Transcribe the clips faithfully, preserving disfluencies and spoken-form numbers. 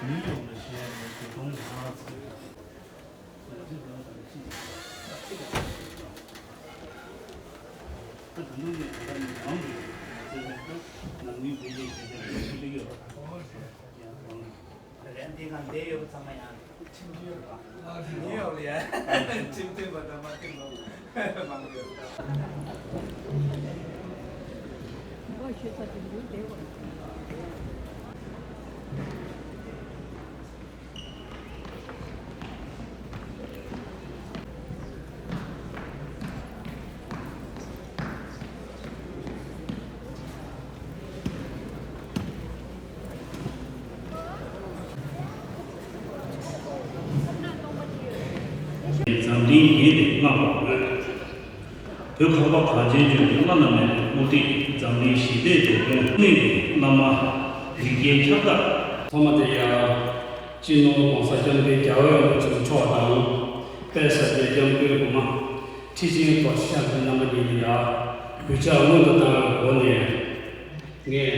མི་ཡོང་ལ་ཞེས་པའི་དེ་དོན་ལ་ཚིག་ད་ཚིག་དང་ཚིག་དང་ད་དུང་ནས་ད་ནི་ནང་དུ་ཚེ་ནས་ནང་མི་བོད་ཡིག་བྱེད་པའི་ཚིག་ཡོད་པ། ཡང་དང་། ད་ལན་འདི་གང་བསྡད་ཡོད་པ་ཚང་མ་ཡང་ཁྲིམས་མཐུན་རེད་པ། ཨ་ཁྲིམས་མཐུན་ཡོད་རེད་ཡ། ཁྲིམས་མཐུན་པ་དང་མ་མཐུན་པ་མང་པོ་ཡོད་རེད། འཛམ་གླིང་ཡིད་ནས་བསྔགས་པར་འོས། བོད་ཁམས་པ་གངས་ཅན་ལྗོངས་ཀྱི་བླ་ན་མེད་པའི་མུ་སྟེགས་འཛམ་གླིང་ཞི་བདེའི་དེད་དཔོན་གླིང་གི་བླ་མ་རིགས་བརྒྱའི་ཁྱབ་བདག་ཐོག་མ་དེ་ཡང་སྤྱི་ནོར་༸གོང་ས་༸སྐྱབས་མགོན་རྒྱལ་བ་ཡོངས་རྫོགས་མཆོག་དང་། དཔལ་ས་སྐྱའི་སྐྱབས་མགོན་གོང་མ་ཁྲི་ཆེན་རྡོ་རྗེ་ཤཱཀྱ་རྣམ་པ་གཉིས་ལ་ཡང་གུས་ཕྱག་སྔོན་དུ་བཏང་བའི་སྒོ་ནས། ངས་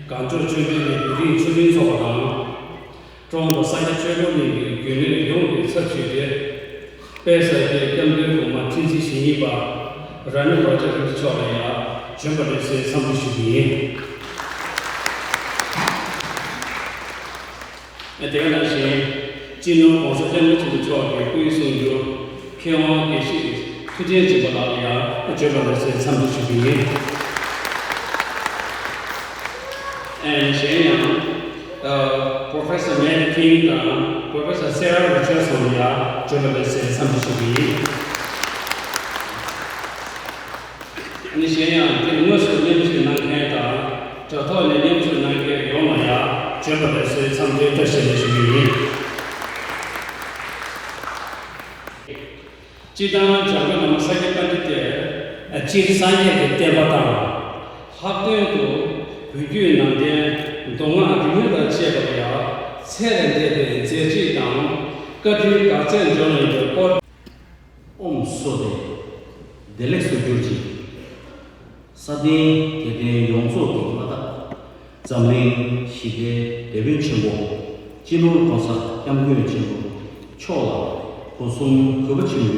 གངས་ལྗོངས་ཆོས་ལྡན་གླིང་བོད་རིགས་ཆོས་མཐུན་ཚོགས་པ་དང་། ཀྲོང་དུ་ས་སྐྱ་ཆོས་སྒར་གླིང་གི་རྒྱུན་ལས་ཡོངས་ཀྱི་ཚབ་ཞུས་ཏེ། དཔལ་ས་སྐྱའི་སྐྱབས་མགོན་གོང་མ་ཁྲི་འཛིན་ཞེ་གཉིས་པ་ར་ཎི་བྷ་དྲ་ཀིརྟི་མཆོག་ལ་ཡང་བྱོན་པ་ལེགས་སོའི་འཚམས་འདྲི་ཞུ་རྒྱུ་ཡིན། དེ་ག་ནང་བཞིན་སྤྱི་ནོར་༸གོང་ས་༸སྐྱབས་མགོན་ཆེན་པོ་མཆོག་གི་སྐུའི་གསུང་སྒྱུར་མཁས་དབང་དགེ་བཤེས་ཐུབ་བསྟན་སྦྱིན་པ་ལགས་ལ་ཡང་བྱོན་པ་ལེགས་སོའི་འཚམས་འདྲི་ཞུ་རྒྱུ་ཡིན། གཞན་ཡང་། Professor Mary King དང་Professor Sarah Richardson ལ་ཡང་བྱོན་པ་ལེགས་སོའི་འཚམས་འདྲི་ཞུ་རྒྱུ་ཡིན། གཞན་ཡང་འདིར་དངོས་སུ་མཉམ་ཞུགས་གནང་མཁན་དང་དྲ་ཐོག་ནས་མཉམ་ཞུགས་གནང་མཁན་ཡོངས་ལ་ཡང་བྱོན་པ་ལེགས་སོའི་འཚམས་འདྲིའི་བཀྲ་ཤིས་བདེ་ལེགས་ཞུ་རྒྱུ་ཡིན། སྤྱིར་བཏང་འཇམ་མགོན་བླ་མ་ས་སྐྱ་པཎྜི་ཏས་སྤྱིར་སངས་རྒྱས་ཀྱི་བསྟན་པ་དང་། ལྷག་དོན་དུ་བོད་བརྒྱུད་ནང་བསྟན་མདོ་སྔགས་རིག་གནས་དང་བཅས་པར་ཡང་ཚད་ལས་འདས་པའི་མཛད་རྗེས་དང་བཀའ་དྲིན་དགའ་ཚད་འཇོག་གནང་ཡོད་པའི་སྐོར། ཨོཾ་སྭསྟི། བདེ་ལེགས་སུ་གྱུར་ཅིག་སྲ་བརྟན་དད་ལྡན་ཡོངས་རྫོགས་ཀྱི་མངའ་བདག་འཛམ་གླིང་ཞི་བདེའི་དེད་དཔོན་ཆེན་པོ་སྤྱི་ནོར་༸གོང་ས་༸སྐྱབས་མགོན་ཆེན་པོ་མཆོག་ལ་སྒོ་གསུམ་གུས་པ་ཆེན་པོས་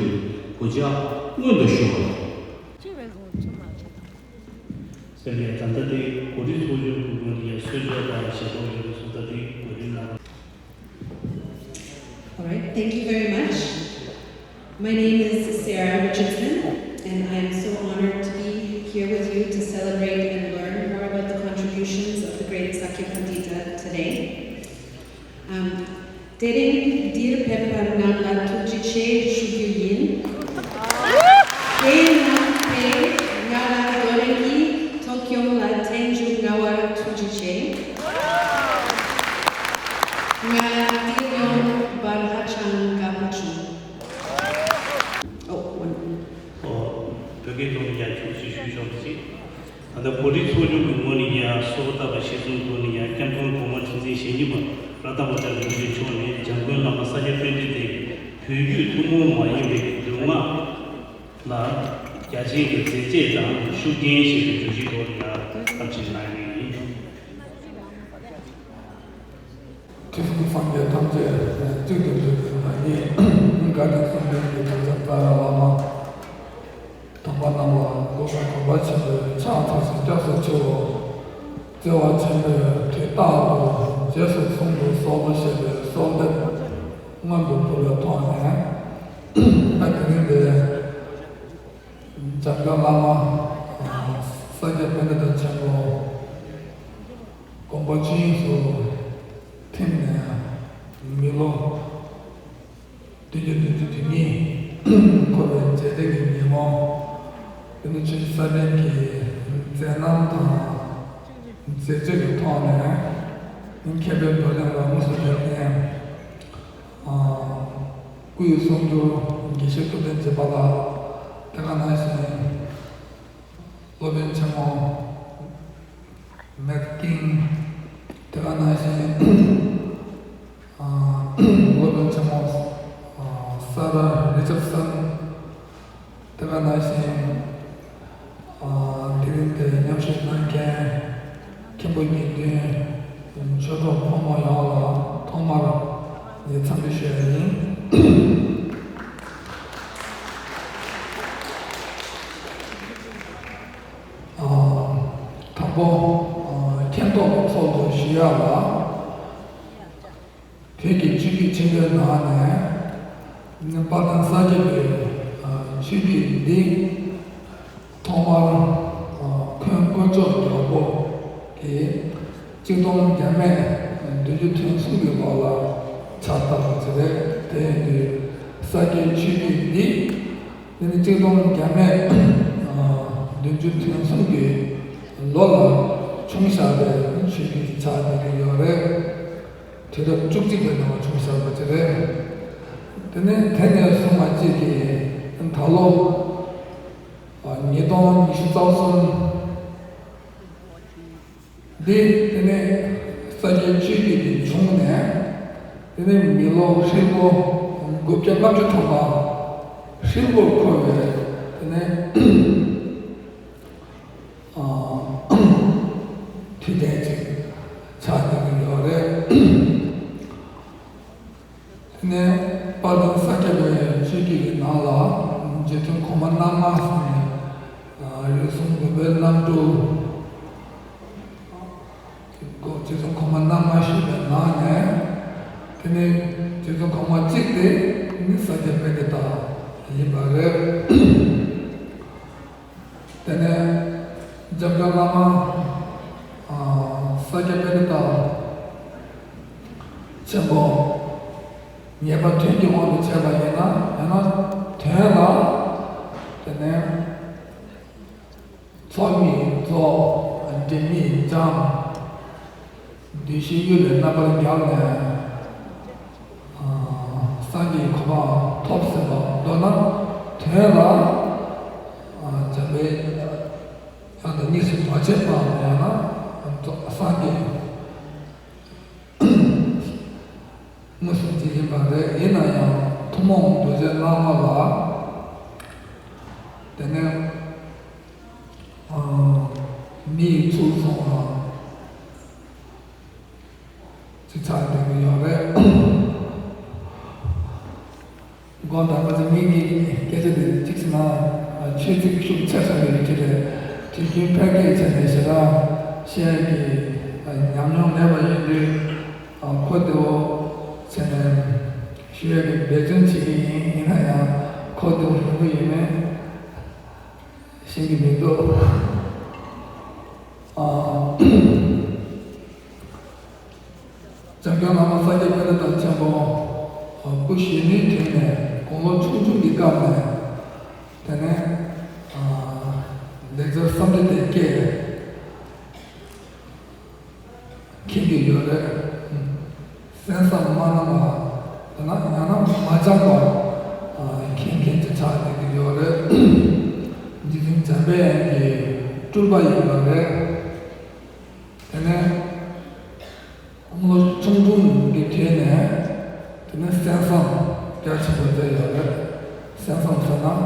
གུས་ཕྱག་སྔོན་དུ་ཞུ་བ། ཟེར་ནས་ད་ལྟ་དེ་གོ་སྒྲིག་ཚོགས་ཆུང་གི་ངོས་ནས་གསོལ་ཇ་དང་ཞལ་འདོན་ཡོད་པ་སོགས་ད་དེ་གོ་སྒྲིག་གནང་། All right, thank you very much. My name is Sarah Richardson, and I am so honored to be here with you to celebrate and learn more about the contributions of the great Sakya Pandita today. ཨམ། དེ་རིང་འདིར་ཕེབས་པར་རྣམས་ལ་ཐུགས་རྗེ་ཆེ་ཞུ་རྒྱུ་ཡིན། དེས་ན་ཕེབས་ང་ལ་རྡོ་རིང་གི་ཐོ་སྐྱོང་ལ་ཐེངས་མཇུག་མངའ་བར་ཐུགས་རྗེ་ཆེ། ང་འདིར་ཡོང་བར་ཧ་ཅང་དགའ་པོ་བྱུང་། ཨོ། ཨོ། བོད་སྐད་ཐོག་ནས་ཡང་ཁྱོད་ཚོས་ཞུས་ཆོག་གི་ཅིག་ད་ལྟ་གོ་སྒྲིག་ཚོགས་ཆུང་གི་ངོས་ནས་ཡང་གསོལ་བ་བཏབ་པ་གཞིར་བཟུང་ཐོག་ནས་ཡང་སྐྱབས་མགོན་གོང་མ་ཁྲི་འཛིན་ཞེ་གཉིས་པ་རཏྣ་བྷ་དྲ་རིན་པོ་ཆེ་མཆོག་ནས་འཇམ་མགོན་བླ་མ་ས་སྐྱ་པཎྜི་ཏའི་བོད་བརྒྱུད་ཐུན་མོང་མ་ཡིན་པའི་མདོ་སྔགས་ལ་རྒྱ་ཆེན་གྱི་མཛད་རྗེས་དང་ཤུགས་རྐྱེན་ཞེས་པའི་བརྗོད་གཞིའི་ཐོག་ལ་ཡང་ཐབས་ཇུས་གནང་ཡོད། ཁྲི་སྲོང་སངས་རྒྱས་ཐམས་ཅད་གཅིག་ཏུ་བསྡུས་པའི་བདག་ཉིད་དགའ་ལྡན་གསུམ་ལྡན་གྱི་གྲུབ་ཆེན་ཏཱ་ལའི་བླ་མ་དམ་པ་རྣམས་ལ་གུས་པ་གུས་པ་ཆེན་པོས་ཕྱག་འཚལ་ཞིང་སྐྱབས་སུ་མཆིའོ། བརྩེ་བ་ཆེན་པོས་དུས་རྟག་ཏུ་རྗེས་སུ་བཟུང་དུ་གསོལ་ལོ་ཞེས་པའི་གསོལ་འདེབས་སྔོན་དུ་ཕུལ་བའི་ཐོག་ནས། ད་དེ་རིང་འདིར་འཇམ་མགོན་བླ་མ་ས་སྐྱ་པཎྜི་ཏ་ཆེན་པོ་དགོངས་པ་ཅི་ཡིན་སུ་ཐིམ་ནས་མི་ལོ་བདུན་ཅུ་དོན་གཉིས་འཁོར་བའི་རྗེས་དྲན་གྱི་ཉིན་མོ། དེ་ནི་ཆོས་སྲིད་ལྡན་གྱི་མཛད་རྣམ་དང་མཛད་སྤྱོད་ཀྱི་ཐོག་ནས་མཁས་པའི་བགྲོ་གླེང་ལ་དངོས་སུ་ཕེབས་མཁན། སྐུའི་གསུང་སྒྱུར་དགེ་བཤེས་ཐུབ་བསྟན་སྦྱིན་པ་ལགས། དེ་ག་ནང་བཞིན་སློབ་དཔོན་ཆེན་མོ་མེག་ཀིང་། དེ་ག་ནང་བཞིན་སློབ་དཔོན་ཆེན་མོ་ས་ར་རི་ཅར་སན། དེ་ག་ནང་བཞིན། དེ་རིང་འདིར་མཉམ་ཞུགས་གནང་མཁན་མཁན་པོ་དགེ་འདུན་ཆོས་གྲོགས་ཕོ་མོ་ཡོངས་ལ་ དང་པོ། མཁྱེན་རྟོགས་ཚོགས་འདུ་ཞུ་ཡག་ལ། བོད་ཀྱི་ཆོས་བརྒྱུད་ཆེན་པོའི་ནང་ནས་དཔལ་ལྡན་ས་སྐྱ་པའི་ཆོས་བརྒྱུད་འདི་ཐོག་མར་འཁོན་དཀོན་མཆོག་ཡག་པོ་གིས་གཅིག་སྟོང་བརྒྱ་མེད་བདུན་ཅུ་དོན་གསུམ་གྱི་ལོ་ལ་ཕྱག་བཏབ་པ་ཅིག་རེད། དེ་ཡིན་དུས་ས་སྐྱའི་ཆོས་བརྒྱུད་འདི་དེ་ནི་གཅིག་སྟོང་བརྒྱ་མེད་བདུན་ཅུ་དོན་གསུམ་གྱི་ལོ་ལ་བྱུང་བཞག་པའི་ཆོས་བརྒྱུད་ཅིག་ཆགས་བསྡད་ཀྱི་ཡོད་རེད། དུས་རབས་བཅུ་གཅིག་པའི་ནང་བྱུང་བཞག་པ་ཅིག་རེད། དེ་ནས་དེ་ནས་བཟུང་བ་གཅིག་གིས་ད་ལོ་ཉིས་སྟོང་ཉི་ཤུ་རྩ་གསུམ་འདི་དེ་ནས་ས་སྐྱའི་ཆོས་བརྒྱུད་འདི་བྱུང་ནས་དེ་ནས་མི་ལོ་ཧྲིལ་པོ་དགུ་བརྒྱ་ལྔ་བཅུ་ཐམ་པ་ཧྲིལ་པོར་འཁོར་བའི་དེ་ནས། དུས་དྲན་ཅིག་ཆགས་བསྡད་ཀྱི་ཡོད་རེད། དེ་ནས་དཔལ་ལྡན་ས་སྐྱ་པའི་ཆོས་བརྒྱུད་ཀྱི་ནང་ལ་རྗེ་བཙུན་གོང་མ་རྣམ་ལྔ་ཟེར་ནས་རིགས་གསུམ་མགོན་པོའི་རྣམ་སྤྲུལ། རྗེ་བཙུན་གོང་མ་རྣམ་ལྔ་ཞེས་པའི་ནང་ནས་དེ་ནས་རྗེ་བཙུན་གོང་མ་གཅིག་དེ་ནི་ས་སྐྱ་པཎྜི་ཏ་ཡིན་པ་རེད། དེ་ནས་འཇམ་མགོན་བླ་མ་ཨ་ས་སྐྱ་པཎྜི་ཏ་ཆེན་པོ་ངེས་པ་དོན་གྱི་དབང་དུ་བྱས་པ་ཡིན་ན་ཡང་ན་དོན་ལ་དེ་ནས་ཚོགས་གཉིས་རྫོགས། འབྲས་གཉིས་སྦྱངས། བདུད་བཞིའི་གཡུལ་ལས་རྣམ་པར་རྒྱལ་ནས་སངས་རྒྱས་ཀྱི་གོ་འཕང་ཐོབ་ཟིན་པ། མདོར་ན་དོན་ལ་འཇམ་པའི་དབྱངས་དང་གཉིས་སུ་མ་ཕྱེད་པའམ་ཡང་ན་སངས་རྒྱས་མངོན་སུམ་ཅིག་ཡིན་པ་རེད། ཡིན་ན་ཡང་ཐུན་མོང་རྡོ་རྗེ་བླ་མ་ལ་དེ་ནས་མི་ཡི་ཚུལ་སོང་བ་ཅིག་ཆགས་བསྡད་ཀྱི་ཡོད་རེད། དགོངས་དག་པ་ཚོ་ངེད་ཀྱི་སྐད་ཆ་དེ་གཅིག་ཟེར་ན་ཆོས་ཚིག་ཤུགས་ཆེ་ས་རེད་ཅེས་རེད། དུས་རྒྱུན་ཕལ་སྐད་བྱས་ནས་ཞེ་དྲག་བཤད་ཀྱི་ཉམས་མྱོང་མེད་པ་ཡིན་དུས་གོ་བདེ་བོ་བྱས་ནས་ཞུ་ཡས་ཀྱི་འབད་བརྩོན་བྱེད་ཀྱི་ཡིན། ཡིན་ན་ཡང་གོ་བདེ་བོ་ཡོང་གི་ཡོད་མེད་ཤེས་ཀྱི་མི་འདུག་ཨ། འཇམ་མགོན་བླ་མ་ས་སྐྱ་པཎྜི་ཏ་ཆེན་པོ་སྐུ་གཞོན་ནུའི་དུས་ནས་དགུང་ལོ་ཆུང་ཆུང་གི་སྐབས་ནས་དེ་ནས་ལེགས་སྦྱར་བསམ་གྲུབ་དེ་སྐྱེས། མཁྱེན་གྱི་ཡོད་རེད། གསན་བསམ་མ་གནང་བ་དེ་ན་ཡང་ན་མ་སྦྱངས་པ་མཁྱེན་མཁན་ཅིག་ཆགས་བསྡད་ཀྱི་ཡོད་རེད། རྗེ་བཙུན་འཇམ་པའི་དབྱངས་ཀྱི་སྤྲུལ་པ་ཡིན་པ་རེད། དེ་ནས་ལོ་ཆུང་ཆུང་གི་དུས་ནས་དེ་ནས་གསན་བསམ་རྒྱ་ཆེན་པོ་མཛད་ཡོད་རེད། གསན་བསམ་ཟེར་ན་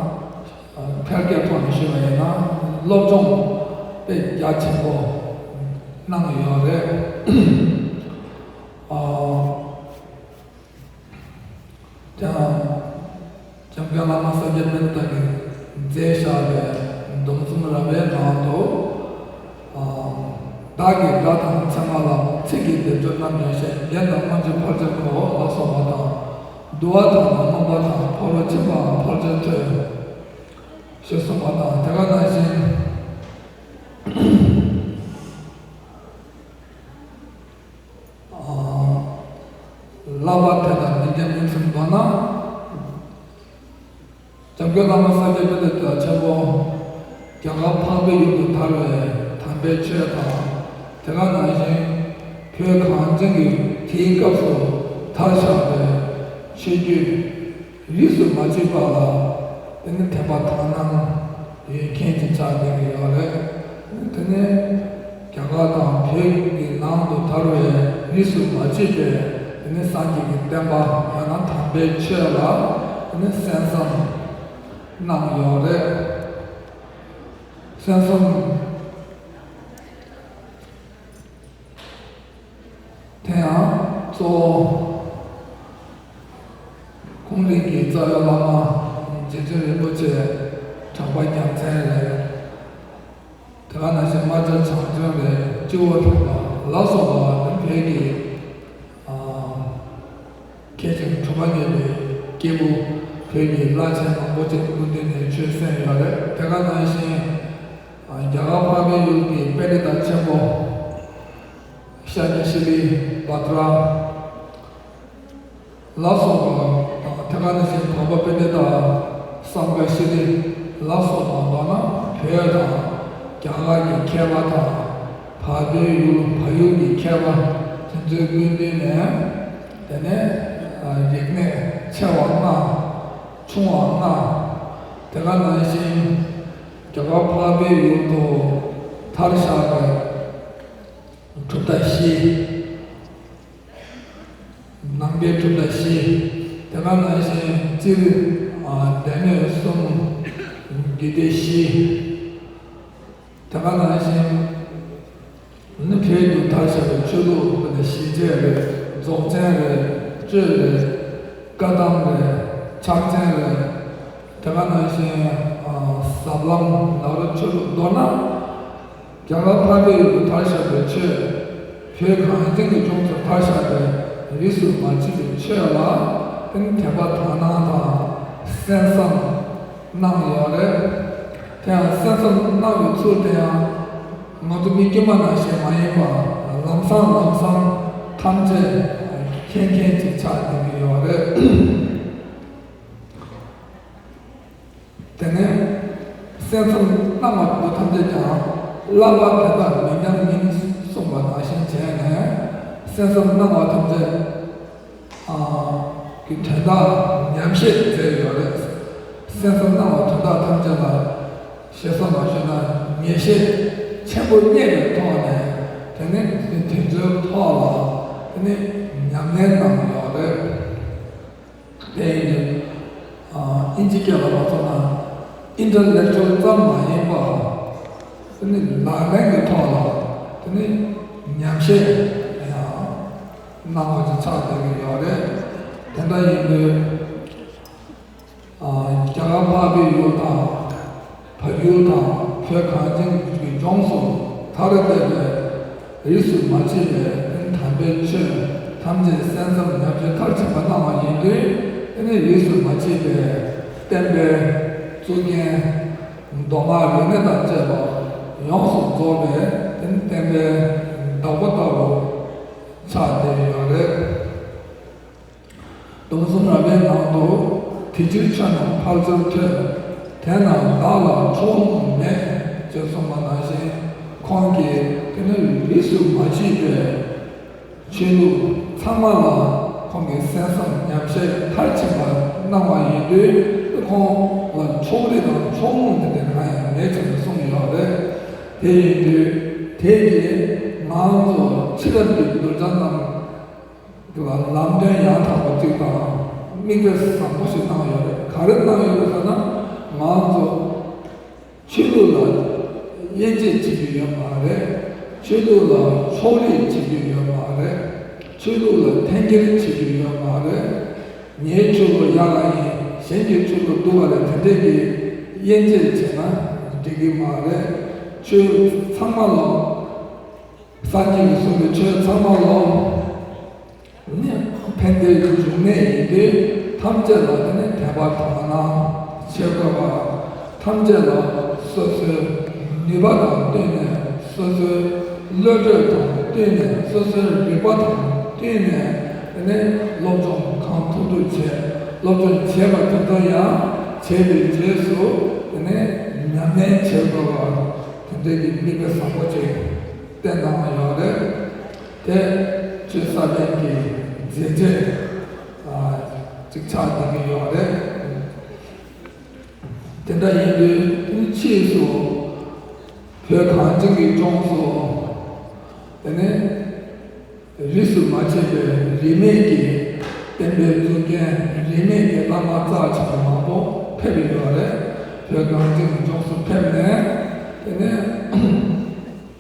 ཕལ་སྐད་ཐོག་ནས་ཞུས་པ་ཡིན་ན་སློབ་སྦྱོང་དཔེ་རྒྱ་ཆེན་པོ་གནང་ཡོད་རེད། ཨ། དེའང་འཇམ་མགོན་བླ་མ་ས་སྐྱ་པཎྜི་ཏ་གིས་མཛད་བཞག་པའི་སྡོམ་གསུམ་རབ་དབྱེ་ནང་དུ། ཨ། བདག་གིས་སྒྲ་དང་ཚད་མ་ལ། ཚིག་གི་སྡེབ་སྦྱོར་རྣམས་ཀྱང་ཤེས། རྒྱན་དང་མངོན་བརྗོད་ཕལ་ཆེར་གོ་ལ་སོགས་པ་དང་། བསྡུ་བ་དང་ནི་སྨོན་པ་དང་། ཕ་རོལ་ཕྱིན་པའང་ཕལ་ཆེར་ཐོས། ཞེས་གསུངས་པ་དང་དེ་ག་ནང་བཞིན། བསླབ་པ་དེ་དང་ཉིན་མཚན་མི་མཐུན་པ་ན། འཇམ་མགོན་བླ་མ་ས་སྐྱ་པཎྜི་ཏ་ཆེན་པོ་རྒྱ་གར་འཕགས་པའི་ཡུལ་དུ་དར་བའི་དམ་པའི་ཆོས་དང་དེ་ག་ནང་བཞིན་བོད་གངས་ཅན་གྱི་དེའི་སྐབས་སུ་དར་བཞག་པའི་ཆོས་བརྒྱུད་རིས་སུ་མ་ཆད་པ་ལ་དེ་ནི་དད་པ་དག་སྣང་ཡོད་མཁན་ཅིག་ཆགས་བསྡད་ཀྱི་ཡོད་རེད། དེ་ནས་རྒྱ་གར་དང་བོད་ཀྱི་ནང་དུ་དར་བའི་རིས་སུ་མ་ཆད་པའི་དེ་ནས་སངས་རྒྱས་ཀྱི་བསྟན་པ་ཡང་ན་དམ་པའི་ཆོས་ལ་དེ་ནས་གསན་བསམ་གནང་ཡོད་རེད། གསན་བསམ་དེ་ཡང་གཙོ་བོ། ཁོང་རང་གི་རྩ་བའི་བླ་མ་རྗེ་བཙུན་རིན་པོ་ཆེ་གྲགས་པ་རྒྱལ་མཚན་རེད། དེ་ག་ནང་བཞིན་རྨ་བྱ་བྱང་ཆུབ་རེད། སྤྱི་བོ་ལྷ་པ་ལ་སོགས་པ་བོད་ཀྱི་ཨ་མཁས་ཤིང་གྲུབ་པ་ཉེ་བའི་སྐྱེས་བུ་བོད་ཀྱི་བླ་ཆེན་མང་པོ་ཅིག་སྐུ་མདུན་ནས་ཆོས་གསན་ཡོད་རེད། དེ་ག་ནང་བཞིན་ཨ་རྒྱ་གར་འཕགས་པའི་ཡུལ་གྱི་པཎྜི་ཏ་ཆེན་པོ་ཤཱཀྱ་ཤྲཱི་བྷ་དྲ་ལ་སོགས་པ་དང་། དེ་ག་ནང་བཞིན་འཕགས་པ་པཎྜི་ཏ་བསམ་ཡས་ཤྲཱི་ལ་སོགས་པ། མདོར་ན་བོད་དང་རྒྱ་གར་གྱི་མཁས་པ་དང་། བལ་པོའི་ཡུལ་བལ་ཡུལ་གྱི་མཁས་པ་དེ་ཚོའི་སྐུ་མདུན་ནས། དེ་ནས་རིག་གནས་ཆེ་བ་ལྔ། ཆུང་བ་ལྔ། དེ་ག་ནང་བཞིན་རྒྱ་གར་འཕགས་པའི་ཡུལ་དུ་དར་བཞག་པའི་གྲུབ་མཐའ་བཞི། ནང་པའི་གྲུབ་མཐའ་བཞི། དེ་ག་ནང་བཞིན་སྤྱིར་ཨ་སྡེ་སྣོད་གསུམ། རྒྱུད་སྡེ་བཞི། དེ་ག་ནང་བཞིན་ནི་བོད་དུ་དར་བཞག་པའི་ཆོས་ལུགས་དཔེར་ན་ཞི་བྱེད་རེད། རྫོགས་ཆེན་རེད། གཅོད་རེད། བཀའ་གདམས་རེད། ཕྱག་ཆེན་རེད། དེ་ག་ནང་བཞིན་ཨ་ཟབ་ལམ་ནང་ར་ཆོས་ལུགས། མདོར་ན་རྒྱ་གར་འཕགས་པའི་ཡུལ་དུ་དར་བཞག་པའི་ཆོས། བོད་གངས་ཅན་གྱི་ལྗོངས་སུ་དར་བཞག་པའི་རིས་སུ་མ་ཆད་པའི་ཆོས་ལ་དེ་ནི་དད་པ་དག་སྣང་དང་གསན་བསམ་གནང་ཡོད་རེད། དེ་ཡང་གསན་བསམ་གནང་བའི་ཚུལ་དེ་ཡང་ང་ཚོ་མི་དཀྱུས་མ་ནང་བཞིན་མ་ཡིན་པར་ལམ་སང་ལམ་སང་ཐམས་ཅད་མཁྱེན་མཁན་ཅིག་ཆགས་བསྡད་ཀྱི་ཡོད་རེད། དེ་ནས་གསན་བསམ་གནང་བ་དེ་ཐམས་ཅད་ཀྱང་བསླབ་པ་དེ་དག་མི་ཉམས་མིན་གསུངས་པ་ནང་བཞིན་བྱས་ནས། གསན་བསམ་གནང་བ་ཐམས་ཅད་ཨ་གི་དོན་དག་ཉམས་བཞེས་མཛད་ཡོད་རེད། གསན་བསམ་གནང་བ་དོན་དག་ཐམས་ཅད་ལ་ཞེ་ས་མ་ཞུས་ན་ངེས་ཤེས་ཆེན་པོ་རྙེད་པའི་ཐོག་ནས། དེ་ནས་དེ་ཚོའི་ཐོག་ལ་དེ་ནས་ཉམས་ལེན་གནང་ཡོད་རེད། དེ་ཡིན་དུས་ཨ་ཨིན་ཇི་སྐད་ལ་མ་སོང་ན་ཨིན་ཊེ་ལེག་ཅུ་ཨལ་ཙམ་མ་ཡིན་པ། དེ་ནི་ལག་ལེན་གྱི་ཐོག་ལ་དེ་ནི་ཉམས་བཞེས་ཡང་གནང་བ་ཅིག་ཆགས་བསྡད་ཀྱི་ཡོད་རེད། དེ་འདྲ་ཡིན་དུས་ཨ་རྒྱ་གར་འཕགས་པའི་ཡུལ་དང་། བལ་ཡུལ་དང་བོད་གངས་ཅན་གྱི་ལྗོངས་སུ་དར་བསྡད་པའི་རིས་སུ་མ་ཆད་པའི་དམ་པའི་ཆོས་ཐམས་ཅད་གསན་བསམ་ཉམས་བཞེས་མཐར་ཕྱིན་པ་གནང་བ་ཡིན་དུས། དེ་ནི་རིས་སུ་མ་ཆད་པའི་བསྟན་པའི་གཙུག་རྒྱན་མདོ་སྔགས་རིག་གནས་དང་བཅས་པ་ཡོངས་སུ་རྫོགས་པའི་དེ་ནི་བསྟན་པའི་བདག་པོ་ལྟ་བུ་ཆགས་བསྡད་ཡོད་རེད། སྡོམ་གསུམ་རབ་དབྱེ་ནང་དུ། དེ་ཕྱིར་ཆོས་རྣམས་ཕར་ཕྱིར་ཐོས། དེ་རྣམས་བདག་ལ་ཕྱོགས་ལྷུང་མེད། ཅེས་གསུངས་པ་ནང་བཞིན། ཁོང་གིས་དེ་ནི་རིས་སུ་མ་ཆད་པའི་ཆོས་ལུགས་ཚང་མ་ལ་ཁོང་གིས་གསན་བསམ་ཉམས་བཞེས་མཐར་ཕྱིན་པ་གནང་བ་ཡིན་དུས། ཁོང་ལ་ཕྱོགས་རིས་དང་ཕྱོགས་ལྷུང་དེ་འདྲ་གང་ཡང་མེད་ཅེས་གསུངས་ཡོད་རེད། དེ་ཡིན་དུས་དེ་གིས་ང་ཚོ་ཕྱི་རབས་ཀྱི་གདུལ་བྱ་རྣམས་ལ་ལམ་སྟོན་ཡང་དག་པ་གཅིག་དང་། དམིགས་པ་བཟང་པོ་ཞིག་གནང་ཡོད་རེད། ག་རེ་གནང་ཡོད་རེད་ཟེར་ན། ང་ཚོ་ཆོས་ལུགས་ལ་དབྱེ་འབྱེད་བྱེད་རྒྱུ་ཡོད་མ་རེད། ཆོས་ལུགས་ལ་ཕྱོགས་རིས་བྱེད་རྒྱུ་ཡོད་མ་རེད། ཆོས་ལུགས་ལ་འཐེན་འཁྱེར་བྱེད་རྒྱུ་ཡོད་མ་རེད། ངའི་ཆོས་ལུགས་ཡག་ག་ཡིན། གཞན་གྱི་ཆོས་ལུགས་སྡུག་ག་རེད། དེ་འདྲས་ཀྱི་དབྱེ་འབྱེད་བྱས་ན་འགྲིག་གི་མ་རེད། ཆོས་ཚང་མ་ལ། སངས་རྒྱས་ཀྱིས་གསུངས་པའི་ཆོས་ཚང་མ་ལ་ནི་ཕན་བདེའི་འབྱུང་གནས་ཡིན་དུས། ཐམས་ཅད་ལ་དེ་ནི་དད་པ་དག་སྣང་བྱེད་དགོས་པ། ཐམས་ཅད་ལ་སོ་སོའི་ནུས་པ་དང་བསྟུན་ནས། སོ་སོའི་བློ་གྲོས་དང་བསྟུན་ནས། སོ་སོའི་རིག་པ་དང་བསྟུན་ནས། དེ་ནི་སློབ་སྦྱོང་གང་ཐུབ་ཐུབ་བྱས། སློབ་སྦྱོང་བྱས་པ་དེ་ཚོ་ཡང་བྱས་པའི་རྗེས་སུ་དེ་ནི་ཉམས་ལེན་བྱེད་དགོས་པ། དེ་འདྲའི་གི་དམིགས་པ་བཟང་པོ་ཅིག་བསྟན་གནང་བ་ཡོད་རེད། དེ་ཆོས་ས་ལེན་གྱི་མཛད་རྗེས་ཨ་ཅིག་ཆགས་བསྡད་ཀྱི་ཡོད་རེད། དེ་འདྲ་ཡིན་དུས་དེ་ནི་ཕྱིས་སུ་བོད་གངས་ཅན་གྱི་ལྗོངས་སུ་དེ་ནི་རིས་སུ་མ་ཆད་པའི་རིས་མེད་ཀྱི་བསྟན་པའི་གཙུག་རྒྱན། རིས་མེད་ཀྱི་བླ་མ་རྩ་ཆེན་པོ་མང་པོ་ཕེབས་ཡོད་རེད། བོད་གངས་ཅན་གྱི་ལྗོངས་སུ་ཕེབས་ནས། དེ་ནས་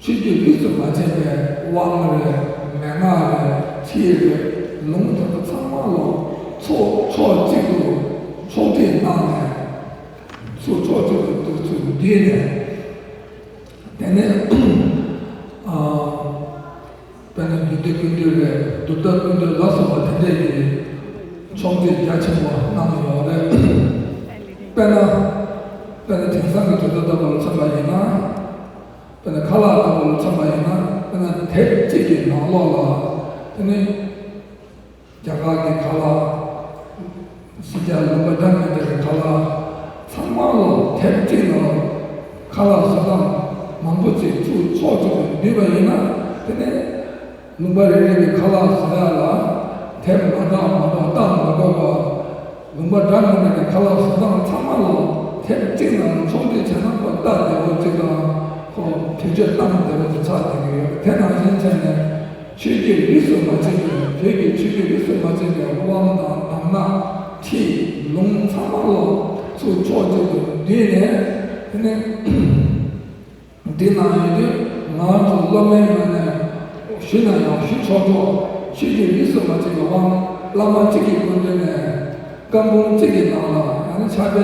ཆོས་བརྒྱུད་རིས་སུ་མ་ཆད་པའི་དབང་རེད། མན་ངག་རེད། ཁྲིད་རེད། ལུང་དེ་ཚོ་ཚང་མ་ལ་ཕྱོགས་ཕྱོགས་གཅིག་ཏུ་ ཡིན་ནས། དེ་ནས་ཨ། དཔེར་ན་རྒྱུད་སྡེ་ཀུན་བཏུས་རེད། གྲུབ་མཐའ་ཀུན་བཏུས་ལ་སོགས་པ་དེ་འདྲས་ཀྱི་ཕྱོགས་སྒྲིག་རྒྱ་ཆེན་པོ་གནང་ཡོད་རེད། དཔེར་ན། དཔེར་ན་དེང་སང་གི་དུས་ཚོད་ལྟ་བུ་ལ་མཚོན་པ་ཡིན་ན། དཔེར་ན་ཁ་ལག་ལྟ་བུ་ལ་མཚོན་པ་ཡིན་ན། དཔེར་ན་དེབ་གཅིག་གི་ནང་ལོགས་ལ། དེ་ནི། རྒྱ་གར་གྱི་ཁ་ལག་ཕྱི་རྒྱལ་ལུང་པ་འདྲ་མི་འདྲ་གི་ཁ་ལག་ཚང་མ་ལོ་དེབ་གཅིག་ནང་ཁ་ལག་བཟོ་སྟངས་མང་པོ་ཅིག་ཚུར་ཕྱོགས་གཅིག་ཏུ་བསྡུས་པ་ཡིན་ན། དེ་ནས་ལུང་པ་རེ་རེ་གི་ཁ་ལག་བཟོ་ཡ་ལ་དེབ་མ་འདྲ་མ་འདྲ་བཏང་མ་དགོས་པ། ལུང་པ་འདྲ་མི་འདྲ་གི་ཁ་ལག་བཟོ་སྟངས་ཚང་མ་ལོ་དེབ་གཅིག་ནང་ཕྱོགས་སྒྲིག་བྱས་ན་ཁོ་ལྟ་བདེ་བོ་གཅིག་དང་། ཁོ་བེད་སྤྱོད་གཏང་བདེ་བོ་གཅིག་ཆགས་བསྡད་ཀྱི་ཡོད། དེ་ནང་བཞིན་བྱས་ནས། ཆོས་བརྒྱུད་རིས་སུ་མ་ཆད་པའི། བོད་ཀྱི་ཆོས་བརྒྱུད་རིས་སུ་མ་ཆད་པའི་དབང་དང་གདམས་ངག་ཁྲིད་ལུང་ཚང་མ་ལོ་ཚུར་ཕྱོགས་གཅིག་ཏུ་བསྡུས་ནས། དེ་ནས་འདི་གནང་ཡོད་དུས། ང་ཚོ་སློབ་མའི་ངོས་ནས་ཞུས་ན་ཡང་ཞུ་ཆོག་ཆོག་ཆོས་བརྒྱུད་རིས་སུ་མ་ཆད་པའི་དབང་བླ་མ་གཅིག་གི་སྐུ་མདུན་ནས། བཀའ་འབུམ་གཅིག་གི་ནང་ལ། ཡང་ན་ཕྱག་དཔེ་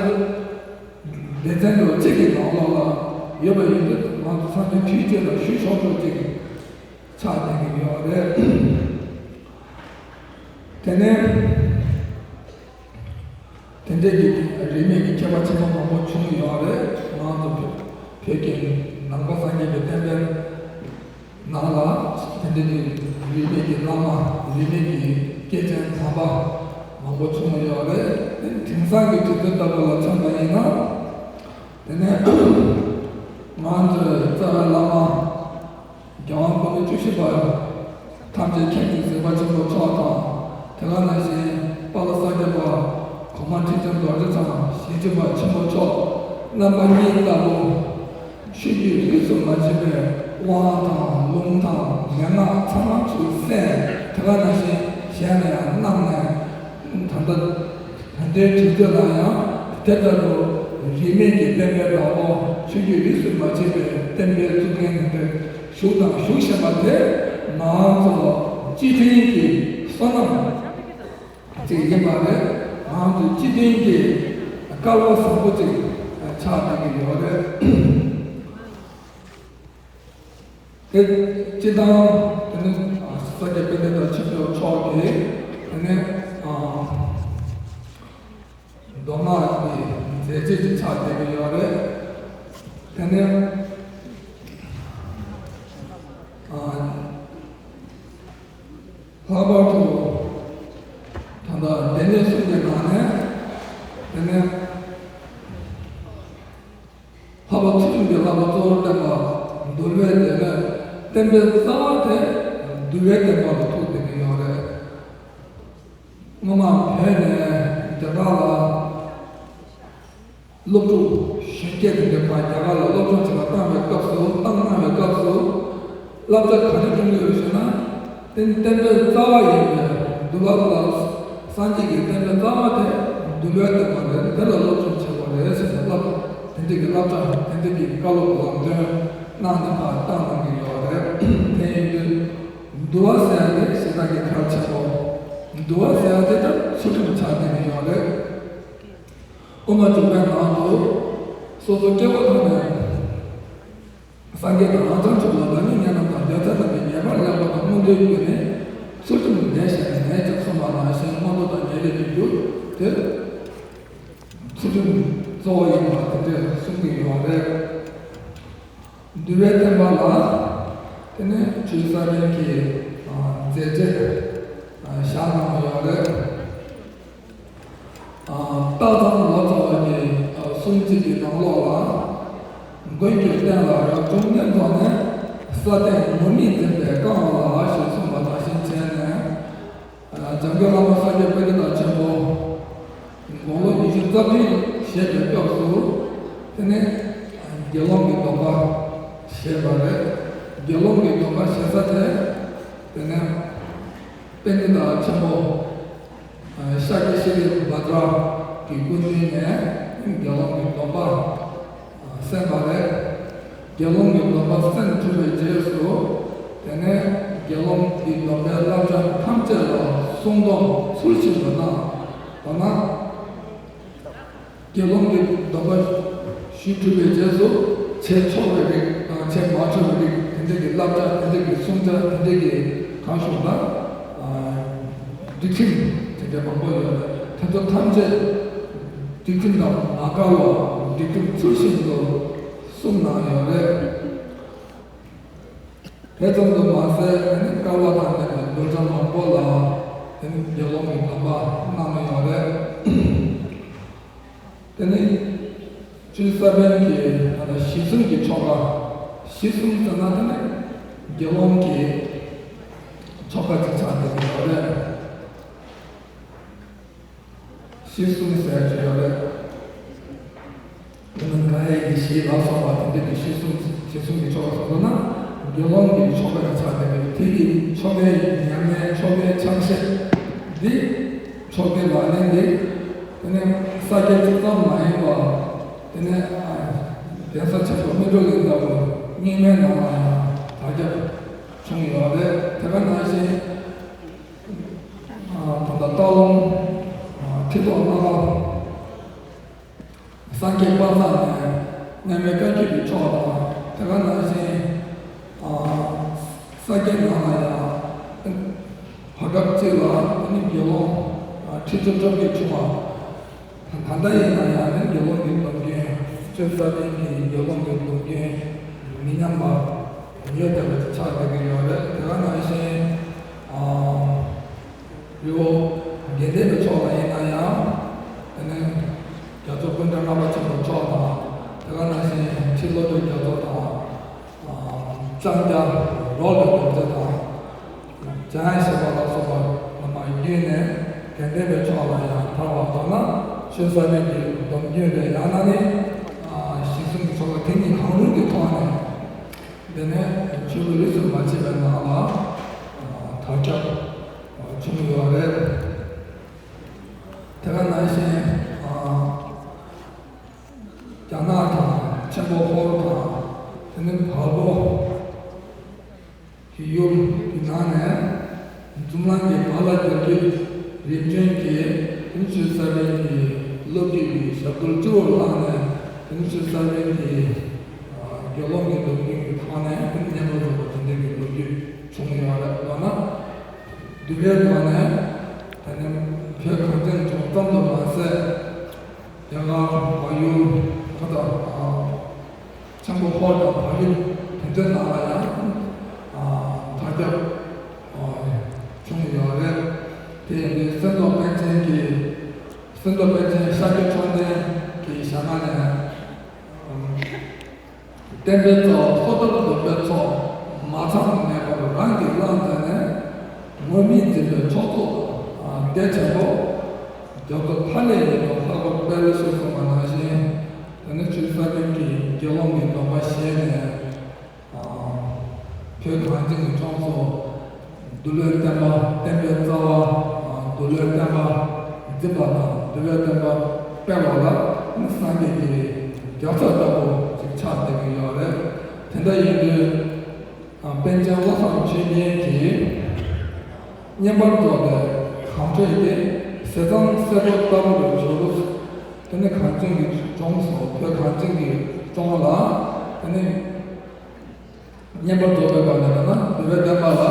སྡེ་ཚན་འདྲ་བོ་གཅིག་གི་ནང་ལོགས་ལ་ཡོད་པ་ཡིན་དུས། ང་ཚོ་ཚང་མས་དུས་གཅིག་ལ་ཞུ་ཆོག་ཆོག་ཅིག་ཆགས་བསྡད་ཀྱི་ཡོད་རེད། དེ་ནས་དེ་འདྲའི་གི་རིས་མེད་ཀྱི་ཁྱད་པར་ཆེན་པོ་མང་པོ་བྱུང་ཡོད་རེད། ང་ཚོ་བོད་ཀྱི་ནང་པ་སངས་རྒྱས་པའི་བསྟན་པའི་ནང་ལ་དེ་འདྲའི་གི་རིས་མེད་ཀྱི་བླ་མ། རིས་མེད་ཀྱི་སྐྱེས་ཆེན་དམ་པ་མང་པོ་བྱུང་ཡོད་རེད། དེ་དེང་སང་གི་དུས་ཚོད་ལྟ་བུ་ལ་མཚོན་པ་ཡིན་ན། དེ་ནས་ང་ཚོའི་རྩ་བའི་བླ་མ་རྒྱལ་དབང་སྐུ་ཕྲེང་བཅུ་བཞི་པ་ཐམས་ཅད་མཁྱེན་ཅིང་གཟིགས་པ་ཆེན་པོ་མཆོག་དང་། དེ་ག་ནང་བཞིན་དཔལ་ས་སྐྱ་པ་གོང་མ་ཁྲི་བྱང་རྡོ་རྗེ་འཆང་ཞེ་བརྒྱད་པ་ཆེན་པོ་མཆོག་རྣམ་པ་གཉིས་ལྟ་བུ། ཆོས་བརྒྱུད་རིས་སུ་མ་ཆད་པའི་དབང་དང་ལུང་དང་མན་ངག་ཚང་མ་ཚུར་གསན། དེ་ག་ནང་བཞིན་གཞན་ལ་ཡང་གནང་ནས། ད་ལྟ་ད་ལྟའི་དུས་ཚོད་ལ་ཡང་དེ་ལྟ་བུ་རིས་མེད་ཀྱི་བསྟན་པའི་བདག་པོ། ཆོས་བརྒྱུད་རིས་སུ་མ་ཆད་པའི་བསྟན་པའི་གཙུག་རྒྱན་ནས་བཞུགས་དང་བཞུགས་བཞིན་པ་དེ། ང་ཚོ་སྤྱི་མཐུན་གྱི་བསོད་ནམས་ཅིག་ཡིན་པ་རེད། ང་ཚོ་སྤྱི་མཐུན་གྱི་སྐལ་བ་བཟང་པོ་ཅིག་ཆགས་བསྡད་ཀྱི་ཡོད་རེད། དེ་སྤྱི་བཏང་དེ་ནི་ས་སྐྱ་པཎྜི་ཏ་ཆོས་གྲགས་མཆོག་གིས་དེ་ནི་མདོ་སྔགས་ཀྱི་མཛད་རྗེས་ཅིག་ཆགས་བསྡད་ཀྱི་ཡོད་རེད། དེ་ནི་ལྷག་པར་དུ་ད་ལྟ་སྡེ་སྣོད་གསུམ་གྱི་ནང་ནས་དེ་ནི། ལྷག་པར་ཚུལ་ཁྲིམས་ཀྱི་བསླབ་པ་གཙོ་བོར་བསྟན་པ་འདུལ་བའི་སྡེ་སྣོད། བསྟན་པའི་རྩ་བ་དེ་འདུལ་བའི་བསྟན་པ་ལ་ཐུག་བསྡད་ཀྱི་ཡོད་རེད། སྔོན་མ་བོད་ནས་རྒྱ་གར་ལ་སློབ་ཕྲུག་གཞོན་སྐྱེས་དེ་འདྲ་ཕར་རྒྱ་གར་ལ་སློབ་སྦྱོང་བྱེད་པར་བཏང་བའི་སྐབས་སུ། བཏང་གནང་བའི་སྐབས་སུ། བསླབ་བྱ་ག་རེ་སྤྲད་ཀྱི་ཡོད་ཟེར་ན། དེ་ནི་བསྟན་པའི་རྩ་བ་ཡིན་པའི་འདུལ་བ་ལ། སངས་རྒྱས་ཀྱི་བསྟན་པའི་རྩ་བ་དེ་འདུལ་བའི་བསྟན་པ་རེད། དེ་ལ་སློབ་སྦྱོང་བྱེད་དགོས་རེད་ཟེར་ནས་བསླབ། དེ་འདྲ་གི་བསླབ་བྱ། དེ་འདྲ་གི་བཀའ་སློབ་ལམ་སྟོན་གནང་ནས་ཕར་བཏང་གནང་གི་ཡོད་རེད། དེ་ཡིན་དུས་འདུལ་བ་ཟེར་ཡ་དེ་ཞེ་དྲག་གི་གལ་ཆེན་པོ། འདུལ་བ་ཟེར་ཡ་དེ་ད་ཚུལ་ཁྲིམས་ཆགས་བསྡད་ཀྱི་ཡོད་རེད། དབུ་མ་འཇུག་པའི་ནང་དུ་སོ་སོ་སྐྱེ་བོ་ཐོག་ནས། སངས་རྒྱས་དང་། རང་བྱང་ཆུབ་ལ་བདག་ཉིད་གཉེན་རྣམས་དང་། དགེ་རྩ་རྣམས་ཀྱི་ཉེ་བར་ལེགས་པ་དང་། མངོན་མཐོའི་རྒྱུ་ནི་ཚུལ་ཁྲིམས་ལས་གཞན་མེད་ཅེས་གསུངས་པ་ནང་བཞིན། མངོན་མཐོ་དང་ཉེ་བའི་རྒྱུ་དེ་ཚུལ་ཁྲིམས་གཙོ་བོ་ཡིན་པ་དེ་འདྲ་གསུང་གི་ཡོད་རེད། འདུལ་བའི་བསྟན་པ་ལ་དེ་ནི་ཆོས་ས་བོན་གྱི་མཛད་རྗེས་བཞག་གནང་ཡོད་རེད། སྟག་ཚང་ལོ་ཙཱ་བ་གི་གསུང་ཚིག་གི་ནང་ལོགས་ལ། མགོན་གྱི་བསྟན་ལ་རབ་བྱུང་གནས་ཐོག་ནས། སྲ་བརྟན་ངུར་སྨྲིག་འཛིན་པའི་བཀའ་དབང་ལ་ཞེས་གསུངས་པ་ནང་བཞིན་བྱས་ནས། འཇམ་མགོན་བླ་མ་ས་སྐྱ་པཎྜི་ཏ་ཆེན་པོ་དགུང་ལོ་ཉི་ཤུ་རྩ་བདུན་བཞེས་པའི་སྐབས་སུ། དེ་ནས་དགེ་སློང་གི་སྡོམ་པ་བཞེས་པ་རེད། དགེ་སློང་གི་སྡོམ་པ་བཞེས་ས་དེ། དེ་ནས་པཎྜི་ཏ་ཆེན་པོ་ཤཱཀྱ་ཤྲཱི་བྷ་དྲ་གི་སྐུ་མདུན་ནས་དགེ་སློང་གི་སྡོམ་པ་གསན་པ་རེད། དགེ་སློང་གི་སྡོམ་པ་གསན་གྲུབ་པའི་རྗེས་སུ། དེ་ནས་དགེ་སློང་གི་སྡོམ་པའི་བསླབ་བྱ་ཐམས་ཅད་ལ་སྲུང་སྡོམ་ཚུལ་བཞིན་དུ་གནང་། མདོར་ན། དགེ་སློང་གི་སྡོམ་པ་ ཞུས་གྲུབ་པའི་རྗེས་སུ་བྱས་ཆོག་པའི་རིགས་དང་བྱས་མ་ཆོག་པའི་རིགས། དེ་འདྲ་གི་བསླབ་བྱ། དེ་འདྲ་གི་སྲུང་བྱ། དེ་འདྲ་གི་གང་བྱུང་ན་སྒྲིག་ཁྲིམས་དེ་འདྲ་མང་པོ་ཡོད་རེད། དེ་ཚོ་ཐམས་ཅད་སྒྲིག་ཁྲིམས་དང་མ་འགལ་བར་སྒྲིག་ཁྲིམས་ཚུལ་བཞིན་དུ་སྲུང་གནང་ཡོད་རེད། དེ་ཙམ་དུ་མ་ཟད། དེ་ནི་བསྐལ་པ་དང་ལྡན་པའི་གདུལ་བྱ་མང་པོ་ལ་དེ་ནི་དགེ་སློང་གི་སྡོམ་པ་གནང་ཡོད་རེད། དེ་ནི་ཆོས་ས་པཎ་གྱི་ད་ལྟ་གཞི་གསུམ་གྱི་ཆོ་ག། གཞི་གསུམ་ཟེར་ན་དེ་ནི་དགེ་སློང་གི་ཆོ་ག་ཅིག་ཆགས་བསྡད་ཀྱི་ཡོད་རེད། གཞི་གསུམ་ཟེར་གྱི་ཡོད་རེད། དེ་ནི་ག་ཡེ་གི་གཞི་ལ་སོགས་པ་དེ་འདྲ་གི་གཞི་གསུམ། གཞི་གསུམ་གྱི་ཆོ་ག་སོགས་ན་དགེ་སློང་གི་ཆོ་ག་ཆགས་བསྡད་པའི། དེ་གི་ཆོ་གའི་ཉམས་ལེན། ཆོ་གའི་ཕྱག་བཞེས་འདི། ཆོ་གའི་ལག་ལེན་འདི། དེ་ནི་ས་སྐྱ་གཅིག་ཙམ་མ་ཡིན་པར། དེ་ནི་གདན་ས་ཆེན་པོ་སྨིན་གྲོལ་གླིང་ལྟ་བུ་རྙིང་མའི་ནང་ལ་ཡང་དར་ཁྱབ་བྱུང་ཡོད་རེད། དེ་ག་ནང་བཞིན། ད་ལྟ་སྟག་ལུང་ཁྲི་ཐོག་སྣ་ཁ་སངས་རྒྱས་པ་སངས་ནས་གནས་མལ་བཀའ་བརྒྱུད་ཀྱི་ཕྱོགས་དང་། དེ་ག་ནང་བཞིན་ས་སྐྱའི་ནང་ལ་ཡང་བར་སྐབས་གཅིག་ལ་དེ་ནི་དགེ་སློང་ཁྲི་བཅུ་བཅོ་བརྒྱད་བྱུང་བ། ད་ལྟ་ཡིན་ན་ཡང་ནི་དགེ་སློང་གི་སྡོམ་རྒྱུན། ཆོས་ས་པཎ་གྱི་དགེ་སློང་གི་སྡོམ་རྒྱུན་མི་ཉམས་པ་ཡོད་བསྡད་པ་ཆགས་བསྡད་ཀྱི་ཡོད་རེད། དེ་ག་ནང་བཞིན་རི་བོ་དགེ་ལྡན་པའི་ཕྱོགས་ལ་ཡིན་ན་ཡང་། དེ་ནི་རྒྱ་མཚོ་ཀུན་འདྲེན་ལྔ་པ་ཆེན་པོ་མཆོག་དང་། དེ་ག་ནང་བཞིན་ཁྲི་བློ་གྲོས་རྒྱ་མཚོ་དང་། ལྕང་སྐྱ་རོ་ལས་རྡོ་རྗེ་དང་། འཇམ་དབྱངས་བཞད་པ་ལ་སོགས་པ་རྣམས་བརྒྱུད་ནས་དགེ་ལྡན་པའི་ཕྱོགས་ལ་ཡང་དར་བ་མདོར་ན་ཆོས་ས་པཎ་གྱི་སྡོམ་རྒྱུན་རེད། ཡང་ན་ནི་གཞི་གསུམ་གྱི་ཆོ་ག་དེ་གཉིས་གང་རུང་གི་ཐོག་ནས། དེ་ནས་ཆོས་ལུགས་རིས་སུ་མ་ཆད་པའི་ནང་ལ་དར་ཁྱབ་བྱུང་ཡོད་རེད། དེ་ག་ནང་བཞིན་རྒྱ་ནག་དང་ཆེན་པོ་ཧོར་དང་། དེ་ནི་བལ་པོ་གི་ཡུལ་གྱི་ནང་ནས། འཛམ་གླིང་གི་བར་ལ་རྒྱལ་རྒྱུད་རིམ་བྱོན་གྱིས་དེ་ནི་ཆོས་ས་པཎ་གྱི་སློབ་ཁྲིད་ཀྱི་ཞབས་ཏོག་སྤྱི་བོར་བླངས་ནས། དེ་ནི་ཆོས་ས་པཎ་གྱི་དགེ་སློང་གི་སྡོམ་རྒྱུན་གྱི་ཐོག་ནས་དེ་ནི་བསྙེན་པར་རྫོགས་པ་དེ་འདྲ་གི་ལོ་རྒྱུས་བྱུང་ཡོད་རེད། མདོར་ན་འདུལ་བའི་སྒོ་ནས་དེ་ནི་བོད་གངས་ཅན་ལྗོངས་ཙམ་དུ་མ་ཟད། རྒྱ་གར་བལ་ཡུལ་ད་ལྟ་ཆེན་པོ་ཧོར་དང་བལ་ཡུལ་དེ་ཚོའི་ནང་ལ་ཡང་དར་ཁྱབ་བྱུང་ཡོད་རེད། དེ་ཡིན་དུས་སེམས་རྟོགས་པཎ་ཆེན་གྱི། སེམས་རྟོགས་པཎ་ཆེན་ཤཱཀྱ་མཆོག་ལྡན་གྱི་ཞལ་སྔ་ནས། བསྟན་པའི་རྩ་བ་སོ་ཐར་སྡོམ་པའི་ཚོགས། མ་ཚང་མེད་པར་རང་གིས་བླངས་མཛད་ནས། ངུར་སྨྲིག་འཛིན་པའི་ཕྱོགས་གཙོ་སྡེ་ཆེན་པོ། རྒྱ་མཚོ་ཐ་ལེ་ཡི་ནང་ལྷག་པར་དཔལ་ཞེས་གསུངས་པ་ནང་བཞིན། དེ་ནི་ཆོས་ས་པཎ་གྱིས་དགེ་སློང་གི་སྡོམ་པ་བཞེས་ནས། བོད་གངས་ཅན་གྱི་ལྗོངས་སུ་འདུལ་བའི་བསྟན་པ། བསྟན་པའི་རྩ་བ། འདུལ་བའི་བསྟན་པ་འཛིན་པ་དང་། འདུལ་བའི་བསྟན་པ་སྤེལ་བ་ལ་ནི་སངས་རྒྱས་ཀྱི་རྒྱལ་ཚབ་ལྟ་བུ་ཅིག་ཆགས་བསྡད་ཀྱི་ཡོད་རེད། དེ་འདྲ་ཡིན་དུས། པཎ་ཆེན་བློ་བཟང་ཆོས་རྒྱན་གྱིས་བསྙེན་པར་རྫོགས་པའི་གངས་ཁྲོད་ཀྱི་ཟས་གཙང་སྲས་པོ་ལྟ་བུར་གྱུར། དེ་ནི་གངས་ཅན་གྱི་ལྗོངས་སུ། བོད་གངས་ཅན་གྱི་ལྗོངས་ལ། དེ་ནི་བསྙེན་པར་རྫོགས་པའི་བར་ནས་ད་ན་འདུལ་བའི་བསྟན་པ་ལ་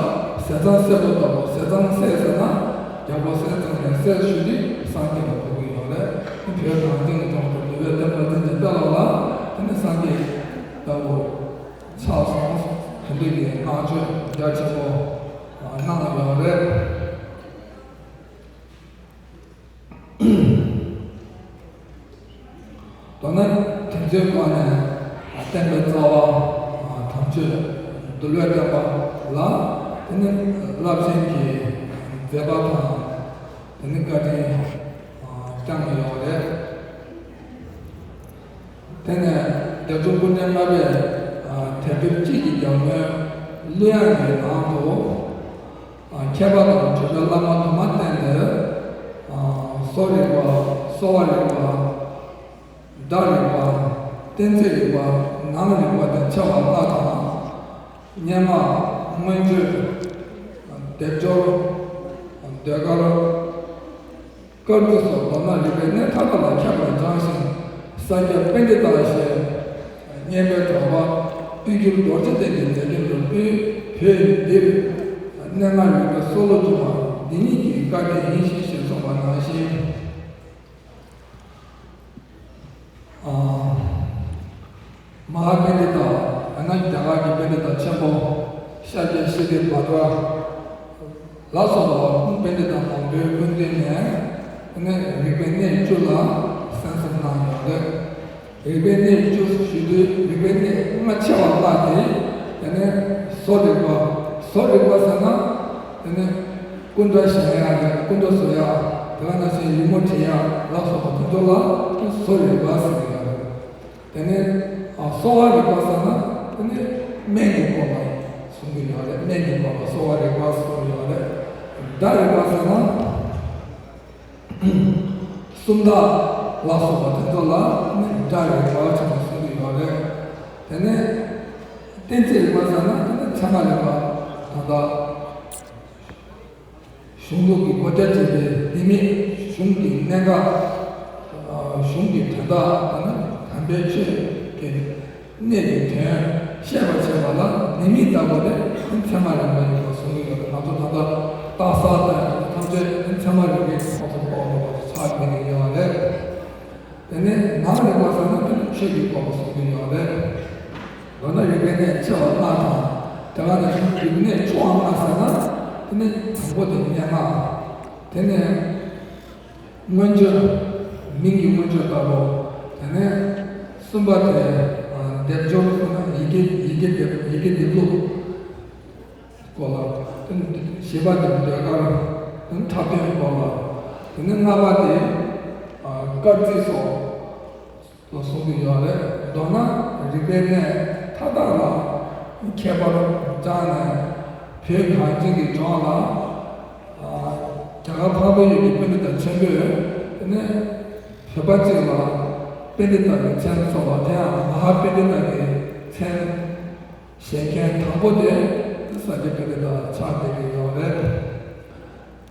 ཟས་གཙང་སྲས་པོ་ལྟ་བུ། ཟས་གཙང་སྲས་ཟེར་ན་རྒྱལ་པོ་ཟས་གཙང་ནས་སྲས་ཞུ་དུས་སངས་རྒྱས་ལ་གོ་གི་ཡོད་རེད། བོད་གངས་ཅན་གྱི་ལྗོངས་སུ་འདུལ་བའི་བསྟན་པ་འཛིན་ཅིང་སྤེལ་བ་ལ། དེ་ནི་སངས་རྒྱས་ལྟ་བུ་ཆགས་སོང་། དེ་འདྲ་གི་བསྔགས་བརྗོད་རྒྱ་ཆེན་པོ་གནང་ཡོད་རེད། མདོར་ན་དེ་ཚོའི་སྒོ་ནས་བསྟན་པའི་རྩ་བ་དམ་ཆོས་འདུལ་བའི་བསྟན་པ་ལ། དེ་ནི་རླབས་ཆེན་གྱི་མཛད་པ་དང་། དེ་ནི་བཀའ་དྲིན་བསྐྱངས་ཡོད་རེད། དེ་ནས་རྒྱ་མཚོ་ཀུན་འདྲེན་ལྔ་པས་དལ་འབྱོར་སྤྱི་གི་རྒྱབ་ནོན་གླུ་དབྱངས་ཀྱི་ནང་དུ། མཁས་པ་དང་གྲུབ་པའི་བླ་མ་དུ་མ་བསྟེན་ཏེ། གསོ་རིག་པ། གསོ་བ་རིག་པ། སྒྲ་རིག་པ། གཏན་ཚིགས་རིག་པ། ནང་རིག་པ་དང་ཕྱེ་བ་ལྔ་དང་། སྙན་ངག་སྔོན་བརྗོད། སྡེབ་སྦྱོར། ཟློས་གར། སྐར་རྩིས་སོགས་མདོར་ན་རིག་པའི་གནས་མཐའ་དག་ལ་མཁས་པར་སྦྱངས་ཤིང་། ས་སྐྱ་པཎྜི་ཏ་ཞེས་སྙན་པའི་གྲགས་པ་དབུས་འགྱུར་རྡོ་རྗེ་གདན་གྱི་མཛེས་ལྗོངས་སུ་སྤོས། བོད་འདིར་གནས་ལྔ་རིག་པའི་སྲོལ་ལོ་བཅུ་པ་འདི་ཉིད་ཀྱི་བཀའ་དྲིན་ཡིན་ཞེས་གསུངས་པ་ནང་བཞིན། ཨ། མ་ཧཱ་པཎྜི་ཏ། ཡང་ན་རྒྱ་གར་གྱི་པཎྜི་ཏ་ཆེན་པོ་ཤཱཀྱ་ཤྲཱི་བྷ་དྲ་ལ་སོགས་པ་པཎྜི་ཏ་མང་པོའི་སྐུ་མདུན་ནས་ནི་རིག་པའི་གནས་བཅུ་ལ་གསན་གསུམ་གནང་ཡོད་རེད། རིག་པའི་གནས་བཅུ་ཞུ་དུས་རིག་པའི་གནས་ལྔ་ཆེ་བ་ལྔ་དེ། དེ་ནས་བཟོ་རིག་པ། བཟོ་རིག་པ་ཟེར་ན། དེ་ནས་སྐུ་འདྲ་གཞལ་ཡག་རེད། སྐུ་འདྲ་བཟོ་ཡག་དེ་ག་ནང་བཞིན་ཡི་མུར་འབྲི་ཡག་ལ་སོགས་པ་དེ་ཚོ་ལ་བཟོ་རིག་པ་ཟེར་གྱི་ཡོད་རེད། དེ་ནས་ཨ་གསོ་བ་རིག་པ་ཟེར་ན། དེ་ནས་སྨན་གྱི་སྐོར་ལ་གསུང་གི་ཡོད་རེད། སྨན་གྱི་སྐོར་ལ་གསོ་བ་རིག་པ་གསུང་གི་ཡོད་རེད། སྒྲ་རིག་པ་ཟེར་ན། སུམ་རྟགས་ལ་སོགས་པ་དེ་ཚོ་ལ་ནི་སྒྲ་རིག་པ་ཆ་ཚང་གསུང་གི་ཡོད་རེད། དེ་ནས་གཏན་ཚིགས་རིག་པ་ཟེར་ན། དེ་ནི་ཚད་མ་རིག་པ་ད་ལྟ་གཞུང་ལུགས་ཀྱི་གོ་རྒྱ་བརྗོད་པའི་ལྡེ་མིག་གཞུང་གི་གནད་འགག་གཞུང་གི་དོན་དག་དང་ནི་དམ་པའི་ཆོས་ཀྱི་གནད་ཀྱི་དོན་བཤད་པར་བྱེད་པ་ལ་ལྡེ་མིག་ལྟ་བུ་དེ་ཚད་མ་རིག་པ་ཡིན་པར་གསུངས་ཡོད་པ། ང་ཚོ་ད་ལྟ་རྟགས་གསལ་དང་ཐམས་ཅད་ཚད་མ་རིག་པའི་ཁོངས་སུ་གཏོགས་འགྲོ་བ་ཆགས་བསྡད་ཀྱི་ཡོད་རེད། དེ་ནས་ནང་རིག་པ་ཟེར་ན་དེ་ནི་ཆོས་ཀྱི་སྐོར་ལ་གསུང་གི་ཡོད་རེད། མདོར་ན་རིག་པའི་གནས་ཆེ་བ་ལྔ་དང་། དེ་ག་ནང་བཞིན་རིག་གནས་ཆུང་བ་ལྔ་ཟེར་ན། དེ་ནི་དང་པོ་དེ་སྙན་ངག་དེ་ནས་མངོན་བརྗོད། མིང་གི་མངོན་བརྗོད་ལྟ་བུ། དེ་ནས་གསུམ་པ་དེ་སྡེབ་སྦྱོར་ཟེར་ན་ཡི་གེ་ཡི་གེ་སྡེབ་ཡི་གེ་སྡེབ་ལུགས་སྐོར་ལ། དེ་ནས་བཞི་པ་དེ་ཟློས་གར། དེ་ནས་འཁྲབ་སྟོན་སྐོར་ལ། དེ་ནས་ལྔ་པ་དེ་སྐར་རྩིས་སོགས་ལ་གསུང་གི་ཡོད་རེད། མདོར་ན་རིག་པའི་གནས་མཐའ་དག་ལ་ཁྱད་པར་སྦྱངས་ནས། བོད་གངས་ཅན་གྱི་ལྗོངས་ལ་རྒྱ་གར་འཕགས་པའི་ཡུལ་གྱི་པཎྜི་ཏ་ཆེན་པོས་དེ་ནས་བོད་པ་གཅིག་ལ་པཎྜི་ཏ་གི་མཚན་གསོལ་བ། དེ་ཡང་མ་ཧཱ་པཎྜི་ཏ་གི་མཚན་བཞེས་མཁན་དང་པོ་དེ་ས་སྐྱ་པཎྜི་ཏ་ཆགས་བསྡད་ཀྱི་ཡོད་རེད།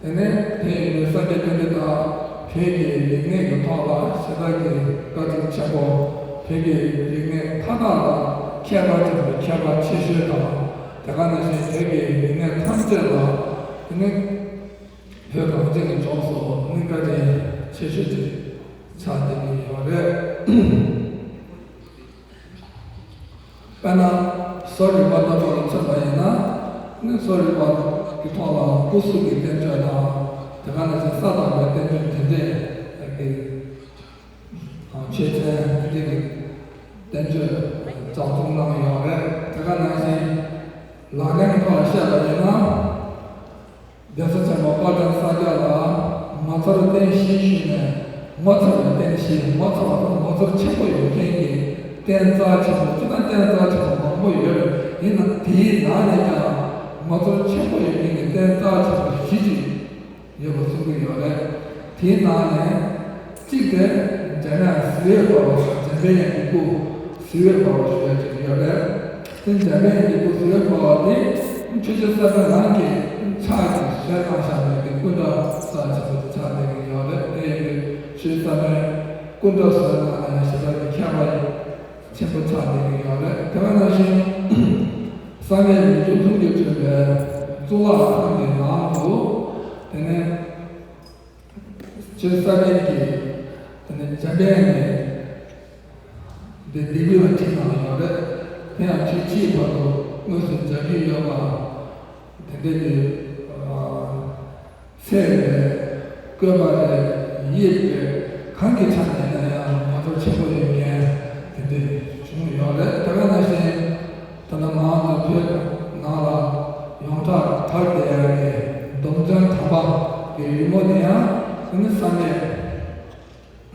དེ་ནས་དེ་ཡིན་དུས་ས་སྐྱ་པཎྜི་ཏ་བོད་ཀྱི་རིག་གནས་ཀྱི་ཐོག་ལ་ཞེ་དྲག་གི་བཀའ་དྲིན་ཆེན་པོ། བོད་ཀྱི་རིག་གནས་མཐའ་དག་ལ་ཁྱད་པར་ཅན་གྱི་ཁྱད་པར་ཆེ་ཤོས་དང་། དེ་ག་ནང་བཞིན་བོད་ཀྱི་རིག་གནས་ཐམས་ཅད་ལ། དེ་ནི་བོད་གངས་ཅན་གྱི་ལྗོངས་སུ་ནི་བཀའ་དྲིན་ཆེ་ཤོས་ཅིག་ཆགས་བསྡད་ཀྱི་ཡོད་རེད། དཔེར་ན་བཟོ་རིག་པ་ལྟ་བུ་ལ་མཚོན་པ་ཡིན་ན། ནི་བཟོ་རིག་པ་གི་ཐོག་ལ་སྐུ་གཟུགས་ཀྱི་བསྟན་བཅོས་དང་། དེ་ག་ནང་བཞིན་ས་དང་པོའི་བསྟན་བཅོས་དེ་འདྲས་ཀྱི་ཆོས་ཚན་དེ་འདྲས་ཀྱི་བསྟན་བཅོས་རྒྱག་རྩོམ་གནང་ཡོད་རེད། དེ་ག་ནང་བཞིན་ལག་ལེན་གྱི་ཐོག་ལ་བཤད་པ་ཡིན་ན། གདན་ས་ཆེན་མོ་དཔལ་ལྡན་ས་སྐྱ་ལ་ངོ་མཚར་རྟེན་བཞི་ཞུས་ནས། ངོ་མཚར་བའི་རྟེན་བཞི། ངོ་མཚར་བ་དང་ངོ་མཚར་ཆེན་པོ་ཡོད་མཁན་གྱི་རྟེན་རྩ་ཆེན་པོ། སྤྱིར་བཏང་རྟེན་རྩ་ཆེན་པོ་མང་པོ་ཡོད་རེད། ཡིན་ནའང་དེའི་ནང་ནས་ཀྱང་ངོ་མཚར་ཆེན་པོ་ཡོད་མཁན་གྱི་རྟེན་རྩ་ཆེན་པོ་བཞི་ཅིག་ཡོད་པ་གསུང་གི་ཡོད་རེད། དེའི་ནང་ནས་གཅིག་དེ་འཇམ་དབྱངས་གཟི་འོད་འབར་བ། འཇམ་དཔལ་དབྱངས་ཀྱི་སྐུ་གཟི་འོད་འབར་བ་ཞུ་ཡ་ཅིག་ཡོད་རེད། དེ་འཇམ་དཔལ་དབྱངས་ཀྱི་སྐུ་གཟི་འོད་འབར་བ་དེ་ཆོས་རྗེ་ས་པཎ་རང་གི་ཕྱག་གིས་བཟོས་གནང་བཞག་པའི་གི་སྐུ་འདྲ་རྩ་ཆེན་པོ་དེ་ཆགས་བསྡད་ཀྱི་ཡོད་རེད། དེ་ཡིན་དུས་ཆོས་རྗེ་ས་པཎ་སྐུ་འདྲ་བཟོས་གནང་ན་ཡང་ཞེ་དྲག་གི་ཁྱད་པར་ཆེན་པོ་ཆགས་བསྡད་ཀྱི་ཡོད་རེད། དེ་ག་ནང་བཞིན་བསམ་ཡས་མི་འགྱུར་ལྷུན་གྱིས་གྲུབ་པའི་གཙུག་ལག་ཁང་གི་ནང་དུ། དེ་ནས་ཆོས་རྗེ་ས་པཎ་གྱིས་དེ་ནས་འཇམ་དཔལ་ནས་འདི་ལྡེབས་རིས་ལ་བྲིས་གནང་ཡོད་རེད། དེ་ཡང་ཆོས་ཕྱིའི་བར་དུ་དངོས་སུ་མཇལ་རྒྱུ་ཡོད་པ། དེ་འདྲའི་གི་ཚད་རེད། བཀོད་པ་རེད། དབྱིབས་རེད། གང་གི་ཆ་ནས་ཡིན་ན་ཡང་ངོ་མཚར་ཆེན་པོ་ཡོད་མཁན་དེ་འདྲ་བྱུང་ཡོད་རེད། དེ་ག་ནང་བཞིན་ད་ལྟ་མང་དུ་བོད་ནང་ལ་ཡོངས་གྲགས་དར་བསྡད་ཡག་གི་སྡོམ་བརྩོན་དམ་པ་གི་རི་མོ་དེ་ཡང་དེ་ནི་བསམ་ཡས་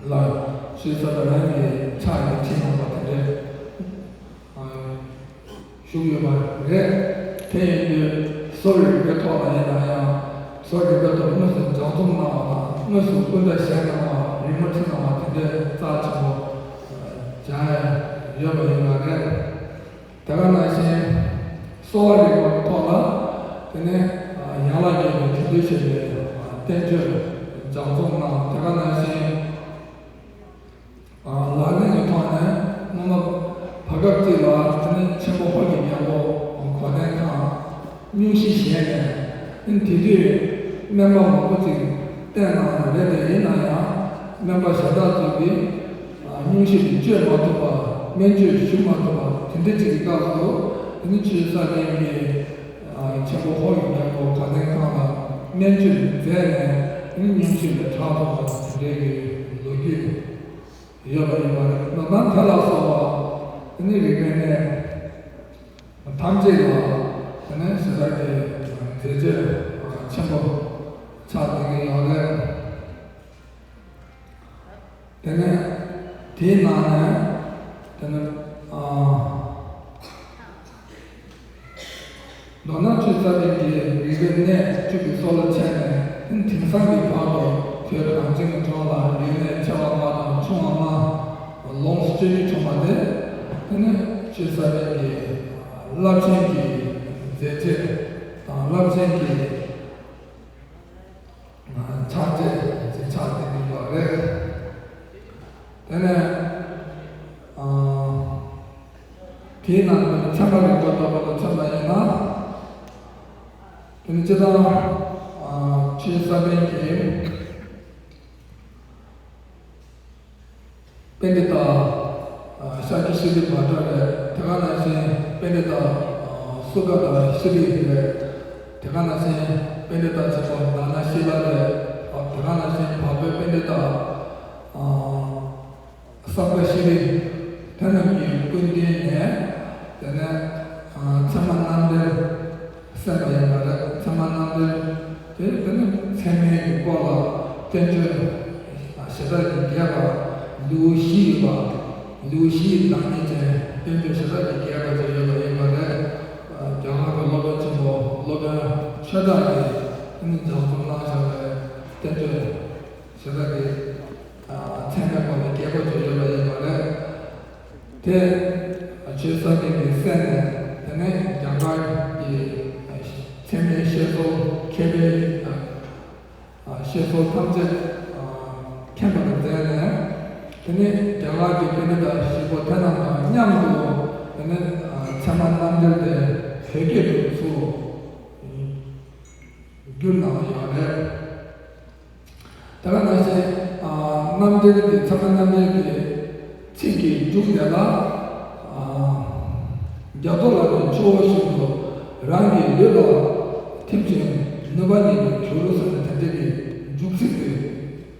ལ་ཆོས་རྗེ་ས་པཎ་རང་གི་ཕྱག་གིས་བྲིས་གནང་བ་དེ་འདྲ་བཞུགས་ཡོད་པ་རེད། དེ་ཡིན་དུས་བཟོ་རིག་པའི་ཐོག་ལ་ཡིན་ན་ཡང་། བཟོ་རིག་པའི་ཐོག་དངོས་སུ་ལྗགས་རྩོམ་གནང་བ་དང་། དངོས་སུ་སྐུ་འདྲ་བཞེངས་གནང་བ། རི་མོ་བྲིས་གནང་བ་དེ་འདྲའི་རྩ་ཆེན་པོ་སྦྱང་ཡ་ཡོད་པ་ཡིན་པ་རེད། དེ་ག་ནང་བཞིན་གསོ་བ་རིག་པའི་ཐོག་ལ་དེ་ནས་ཡན་ལག་བརྒྱད་པའི་དྲིན་ལན་བྱེད་པའི་བསྟན་བཅོས་ལྗགས་རྩོམ་གནང་། དེ་ག་ནང་བཞིན་ལག་ལེན་གྱི་ སྨན་པ་མང་པོ་ཅིག་བསྟེན་གནང་ཡོད་རེད། དེ་ཡིན་ན་ཡང་སྨན་པ་གཞན་དག་ཚོ་གིས་སྙུང་གཞི་དེ་བཅོས་མ་ཐུབ་པ། སྨན་བཅོས་ཞུ་མ་ཐུབ་པ་དེ་འདྲ་ཅིག་གི་སྐབས་སུ། དེ་ནི་ཆོས་ས་གནས་ཀྱི་ཆེན་པོ་ཧོར་གྱི་རྒྱལ་པོ་དགའ་ལྡན་ཁང་ལ་སྨན་བཅོས་མཛད་ནས། དེ་ནི་སྙུང་གཞི་ལས་དྲག་ཐུབ་པ་དེ་འདྲའི་གི་ལོ་རྒྱུས་ཡོད་པ་ཡིན་པ་རེད། ད་ལྟ་དེ་ལ་སོགས་པ་དེ་ནི་རིག་པའི་གནས་ཐམས་ཅད་ལ་དེ་ནས་ཞེ་དྲག་གི་མཛད་སྤྱོད་ཆེན་པོ་ཆགས་བསྡད་ཀྱི་ཡོད་རེད། དེ་ནས་དེའི་ནང་ནས་དེ་ནས་ཨ། མདོར་ན་ཆོས་རྩ་བའི་གི་རིག་པའི་གནས་བཅུ་གི་སྲོག་ལ་ཆགས་ནས། དེ་ནི་དེང་སང་གི་བར་དུ་བོད་གངས་ཅན་གྱི་ལྗོངས་ལ་རིག་གནས་ཆེ་བ་ལྔ་དང་ཆུང་བ་ལྔ་ལོངས་སུ་སྤྱོད་རྒྱུ་བྱུང་བ་དེ། དེ་ནི་ཆོས་རྩ་བའི་གི་རླབས་ཆེན་གྱི་མཛད་རྗེས་དང་། རླབས་ཆེན་གྱི་ཕྱག་རྗེས་ཅིག་ཆགས་བསྡད་ཀྱི་ཡོད་རེད། དེ་ནས་ཨ། དེའི་ནང་དུ་ཚད་མ་རིག་པ་ལྟ་བུ་ལ་མཚོན་པ་ཡིན་ན། དེ་ནི་སྤྱིར་བཏང་ཨ། ཆོས་རྩ་བའི་གི་པཎྜི་ཏ་ཤཱཀྱ་ཤྲཱི་བྷ་དྲ་རེད། དེ་ག་ནང་བཞིན་པཎྜི་ཏ་སུ་ག་ཏ་ཤྲཱི་རེད། དེ་ག་ནང་བཞིན་པཎྜི་ཏ་ཆེན་པོ་ན་ན་ཤཱི་ལ་རེད། དེ་ག་ནང་བཞིན་བལ་པོའི་པཎྜི་ཏ་སཾ་པ་ཤྲཱི། དེ་རྣམས་ཀྱི་སྐུ་མདུན་ནས། དེ་ནས་ཚད་མ་རྣམ་འགྲེལ་གསན་པ་ཡིན་པ་རེད། ཚད་མ་རྣམ་འགྲེལ་དེ། དེ་ནི་ཚད་མའི་གི་སྐོར་ལ་བསྟན་བཅོས་ཞེ་དྲག་གི་རྒྱས་པ། ལེའུ་བཞི་ཡོད་པ། ལེའུ་བཞི་ཡི་བདག་ཉིད་ཅན་བསྟན་བཅོས་ཞེ་དྲག་གི་རྒྱས་པ་ཅིག་ཡོད་པ་ཡིན་པ་རེད། རྒྱ་གར་གྱི་སློབ་དཔོན་ཆེན་པོ་སློབ་དཔོན་ཆོས་གྲགས་ཀྱིས་དེ་ནི་ལྗགས་རྩོམ་གནང་བཞག་པའི་བསྟན་བཅོས་ཞེ་དྲག་གི་ཚད་མའི་སྐོར་ལ་རྒྱས་པ་ཅིག་ཡོད་པ་ཡིན་པ་རེད། དེ་ཆོས་ས་གནས་ཀྱི་གསན་ནས། དེ་ནས་རྒྱ་གར་གྱི་ཚད་མའི་བཤད་སྲོལ་མཁས་པའི་བཤད་སྲོལ་ཐམས་ཅད་མཁྱེན་པར་མཛད་ནས། དེ་ནས་རྒྱ་གར་གྱི་པཎྜི་ཏ་ཞིག་པོ་དེ་རྣམས་དང་མཉམ་དུ། དེ་ནས་ཚད་མ་རྣམ་འགྲེལ་དེ་བོད་སྐད་དུ་ཚུར་བསྒྱུར་གནང་ཡོད་རེད། དེ་ག་ནང་བཞིན་རྣམ་འགྲེལ་གྱི། ཚད་མ་རྣམ་འགྲེལ་གྱི་ཚིག་གི་མཇུག་དེ་ལ། རྒྱ་མཚོ་ལ་ནི་ཆུ་བོ་བཞིན་དུ། རང་གི་ལུས་ལ་ཐིམ་ཞིང་ནུས་པ་ཉིད་དུ་གྱུར། ཟེར་ནས་དེ་འདྲ་གི་མཇུག་ཚིག་དེ།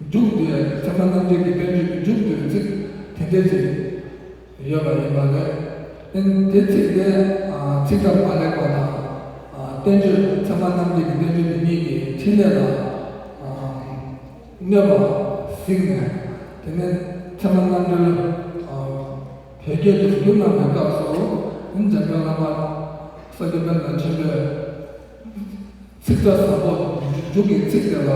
མཇུག་དེ་ཚད་མ་རྣམ་འགྲེལ་གྱི་བསྟན་བཅོས་ཀྱི་མཇུག་དེ་ཚིག་དེ་འདྲ་ཅིག་ཡོད་པ་ཡིན་པ་རེད། དེ་ཚིག་དེ་ཚིག་ཐག་མ་ལེགས་པ་དང་། བསྟན་བཅོས། ཚད་མ་རྣམ་འགྲེལ་གྱི་བསྟན་བཅོས་དེ་ཉིད་ཀྱི་འཕྲིན་ལས་ལ་གནོད་པ་གཟིགས་ནས། དེ་ནས་ཚད་མ་རྣམ་འགྲེལ་བོད་སྐད་དུ་བསྒྱུར་གནང་བའི་སྐབས་སུ། འཇམ་དཔལ་བླ་མ་ས་སྐྱ་པཎྜི་ཏ་ཆེན་པོས། ཚིག་རྩ་བཟང་པོ། མཇུག་གི་ཚིག་དེ་ལ་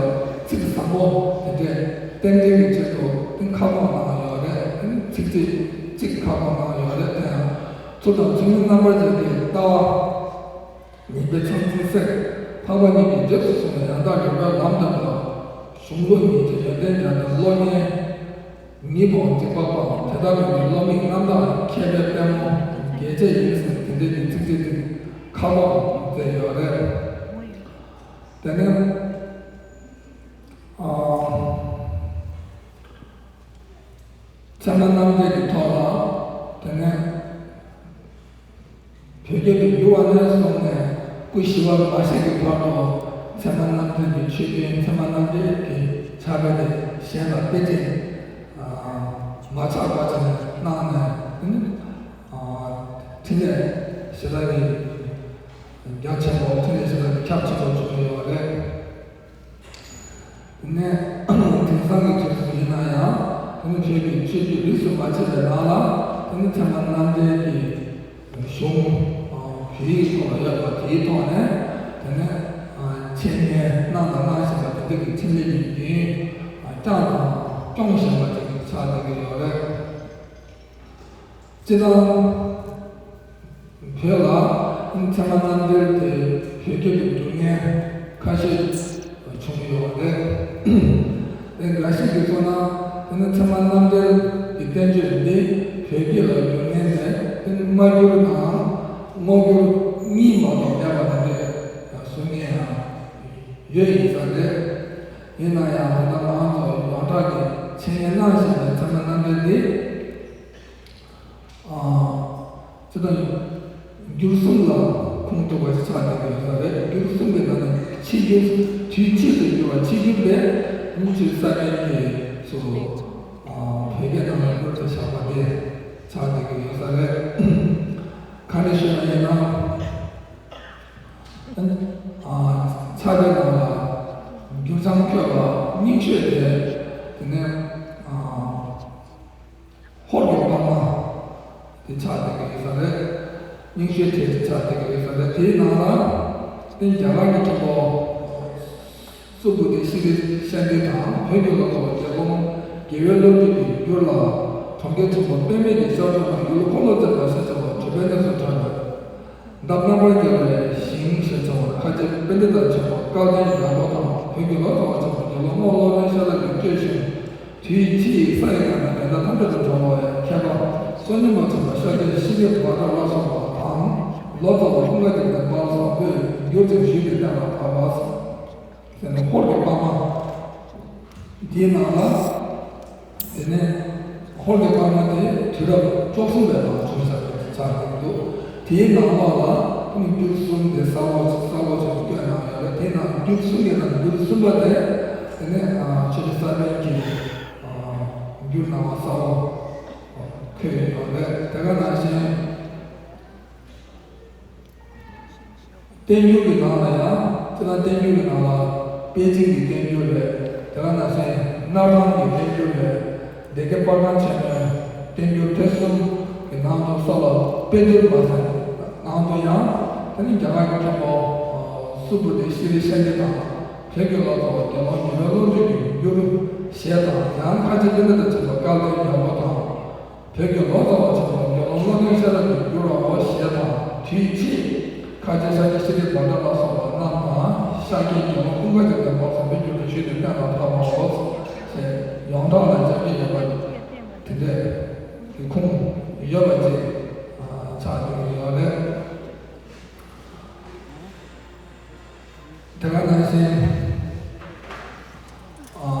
ཚིག་བཟང་པོ་དེ་འདྲས་རྟེན་འབྲེལ་གྱི་ཆེད་དུ་ཏིང་ཁ་སྐོང་གནང་ཡོད་རེད། ཚིག་རྩིས་ཚིག་ཁ་སྐོང་གནང་ཡོད་རེད། དེ་ཡང་ཚུལ་དང་ཚུལ་མིན་རྣམ་པར་འབྱེད་ཀྱི་ལྟ་བ། ཉན་པའི་ཚང་ཚིང་སེལ། འཕགས་པ་གཉིས་ཀྱི་རྗེས་སུ་བཟུང་བའི་ཡང་དག་རིག་པའི་ལམ་སྟོན་པ། གཞུང་ལུགས་ཉིད་ཀྱི་ཡོན་ཏན་ལྡན་པའི་བློ་ངན། ཉིད་དུ་འཇིགས་པ་སྤངས། དེ་ལྟ་མིན་པའི་བློ་མིག་རྣམ་དག་མཁས་པའི་པད་མོ་རྒྱས་བྱེད་ཡིན་ཟེར། དེ་འདྲའི་གི་ཚིག་རྩིས་ཁ་སྐོང་མཛད་ཡོད་རེད། དེ་ནས་ཨ། ཚད་མ་རྣམ་འགྲེལ་གྱི་ཐོག་ལ། དེ་ནས་བོད་སྐད་དུ་བསྒྱུར་བ་ནས་བཟུང་ནས་སྐུ་ཞི་བ་མ་ཞིག་གི་བར་དུ་ཚད་མ་རྣམ་འགྲེལ་གྱི་ཆོས་བརྒྱུད། ཚད་མ་རྣམ་འགྲེལ་གྱི་ཕྱག་དཔེ་དེ་གཞན་ལ་དཔེ་ཁྲིད་མ་ཆག་པ་བྱས་ནས་གནང་ནས། དེ་ནི་འཕྲིན་ལས་ཞེ་དྲག་གི་རྒྱ་ཆེན་པོ། འཕྲིན་ལས་ཞེ་དྲག་གི་ཁྱབ་ཆེན་པོ་བྱུང་ཡོད་པ་རེད། དེ་ནས་དེང་སང་གི་དུས་སུ་ཡིན་ན་ཡང་། དེ་ནི་བོད་ཀྱི་ཆོས་བརྒྱུད་རིས་སུ་མ་ཆད་པའི་ནང་ལ། དེ་ནི་ཚད་མ་རྣམ་འགྲེལ་གྱི་གཞུང་བོད་ཡིག་ཐོག་ལ་ཡོད་པ་དེའི་ཐོག་ནས། དེ་ནས་འཆད་ཉན་གནང་དང་གནང་བཞིན་པ་དེ་འདྲ་གི་འཕྲིན་ལས་ཀྱི་རྒྱུན་བསྐྱངས་དང་སྐྱོང་བཞིན་པ་ཅིག་ཆགས་བསྡད་ཀྱི་ཡོད་རེད། སྤྱིར་བཏང་བོད་ལ་ཚད་མ་རྣམ་འགྲེལ་དེ་བོད་སྐད་དུ་བསྒྱུར་མཁན་ཁ་ཤས་བྱུང་ཡོད་རེད། དེ་འགའ་ཞིག་གིས་མཚོན་ན། དེ་ནི་ཚད་མ་རྣམ་འགྲེལ་གྱི་བསྟན་བཅོས་འདི་བོད་སྐད་ལ་བསྒྱུར་མཁན་དེ། དེ་ནི་སྨྲ་བསྒྱུར་དང་ངོ་བསྒྱུར་གཉིས་མ་གཏོགས་མེད་པ་དེ་འདྲས་གསུང་མཁན་ཡང་ཡོད་ཡིན་ས་རེད། ཡིན་ན་ཡང་ད་ལྟ་ང་ཚོ་ཡོངས་གྲགས་ཀྱི་འཆད་ཉན་གནང་བཞིན་པའི་ཚད་མ་རྣམ་འགྲེལ་འདི། ཨ། ཅི་ལྟར་འགྱུར་གསུམ་ལ་ཁུངས་གཏུགས་པ་ཆགས་བསྡད་ཀྱི་ཡོད་ས་རེད། འགྱུར་གསུམ་གྱི་ནང་ནས་ཕྱིས་འགྱུར། དུས་ཕྱིས་སུ་འགྱུར་བ། ཕྱིས་འགྱུར་དེ་ནི་ཆོས་ས་བོན་གྱི་སུ། ཨ། བོད་སྐད་ནང་ལ་འགྱུར་དུ་བཞག་པ་དེ་ཆགས་བསྡད་ཀྱི་ཡོད་ས་རེད། ག་རེ་ཞུ་ན་ཡིན་ན། ཨ། ཕྱག་དཔེ་ནང་ལ་འགྱུར་བྱང་བཀོད་པ་རྙིང་ཤོས་དེ། དེ་ནས། ཨ། ཧོར་གྱི་དཔག་མ་དེ་ཆགས་བསྡད་ཀྱི་ཡོད་ས་རེད། རྙིང་ཤོས་དེ་ཆགས་བསྡད་ཀྱི་ཡོད་ས་རེད། དེའི་ནང་ལ་དེ་རྒྱ་གར་གྱི་མཁན་པོ་སུ་བུ་ཏི་ཤྲི་ཤཱནྟི་དང་བོད་ཀྱི་བློ་བཟང་དགེ་སློང་དགེ་བའི་བློ་གྲོས་ཀྱི་འགྱུར་ལ་གྲོང་ཁྱེར་ཆེན་པོ་པདྨའི་གི་ཤར་ཕྱོགས་ན་ཡུལ་འཁོར་ལོ་བཙན་པ་ཞེས་བྱ་བ་གྲུབ་པའི་གནས་སུ་གྲགས་པས། འདབ་རྣམ་པར་རྒྱལ་བའི་ཞིང་ཞེས་བྱ་བར་ཁ་ཆེ་པཎྜི་ཏ་ཆེན་པོ་སྐལ་ལྡན་ཡར་པོ་དང་བོད་ཀྱི་བློ་བཟང་ཆེན་པོ་དགེ་སློང་རྨོ་བློ་ལྡན་ཤེས་རབ་ཀྱིས་བཅོས་ཤིང་། དུས་ཕྱིས་ས་ཡི་ག་ན་བན་ད་ཐམས་ཅད་དུ་འགྲོ་བའི་མཁས་པ་བསོད་སྙོམས་པ་ཆེན་པོ་ཤཱཀྱ་ཤྲཱི་བྷ་དྲ་ལ་སོགས་པ་དང་ལོ་ཙཱ་བ་ཀུན་དགའ་རྒྱལ་མཚན་པ་སོགས་པས་འགྱུར་ཅིང་ཞུས་ཏེ་གཏན་ལ་ཕབ་པ། དེ་ནས་ཧོར་གྱི་དཔག་མ། དེའི་ནང་ལ། དེ་ནས་ཧོར་གྱི་དཔག་མ་དེ་དུས་རབས་བཅུ་གསུམ་པའི་ནང་བྱུང་ས་རེད་ཆགས་ཀྱི་འདུག་དེའི་ནང་ལོགས་ལ་ནི་འགྱུར་གསུམ་དེ་གསལ་པོ་གསལ་པོ་ཆེ་བཀོད་གནང་ཡོད་རེད། དེའི་ནང་འགྱུར་གསུམ་གྱི་ནང་འགྱུར་གསུམ་པ་དེ། དེ་ནས་ཨ། ཆོས་རྗེ་ས་པཎ་གྱིས་ཨ། འགྱུར་གནང་བ་གསལ་པོ་འཁོད་ཡོད་རེད། དེ་ག་ནང་བཞིན། བསྟན་འགྱུར་གྱི་ནང་ལ་ཡང་། སྤྱིར་བཏང་བསྟན་འགྱུར་གྱི་ནང་ལ་པཎ་ཆེན་གྱི་བསྟན་འགྱུར་རེད། དེ་ག་ནང་བཞིན་སྣར་ཐང་གི་བསྟན་འགྱུར་རེད། སྡེ་དགེ་པར་ཁང་ཆེན་མོའི་བསྟན་འགྱུར་ཐེར་གསུམ་གྱི་ནང་དུ་སོགས་ལ་དཔེ་འགྱུར་མ་ཟད་ནང་དུ་ཡང་། དེ་ནི་རྒྱ་གར་གྱི་མཁན་པོ་སུ་བུ་ཏི་ཤྲི་ཤཱནྟི་དང་བོད་ཀྱི་བློ་བཟང་དགེ་སློང་ཉི་མའི་བློ་གྲོས་ཀྱི་འགྱུར་ཞེས་དང་། ཡང་ཁ་ཆེ་པཎྜི་ཏ་ཆེན་པོ་སྐལ་ལྡན་ཡར་པོ་དང་། བོད་ཀྱི་ལོ་ཙཱ་བ་ཆེན་པོ་དགེ་སློང་བློ་ལྡན་ཤེས་རབ་ཀྱི་འགྱུར་བའོ་ཞེས་དང་། དུས་ཕྱིས་ཁ་ཆེ་ཤཱཀྱ་ཤྲཱི་བྷ་དྲ་ལ་སོགས་པ་རྣམས་དང་། ཤཱཀྱའི་དགེ་སློང་ཀུན་དགའ་རྒྱལ་མཚན་པ་སོགས་པས་འགྱུར་དུ་ཞུས་ཏེ་གཏན་ལ་ཕབ་པའོ་ཞེས་ཡོངས་གྲགས་ལ་སྦྱར་གྱི་ཡོད་པ་དེ་འདྲས་ཀྱི་ཁུངས་ཡོད་པ་ཅིག་ཆགས་ཀྱི་ཡོད་རེད། དེ་ག་ནང་བཞིན། ཨ།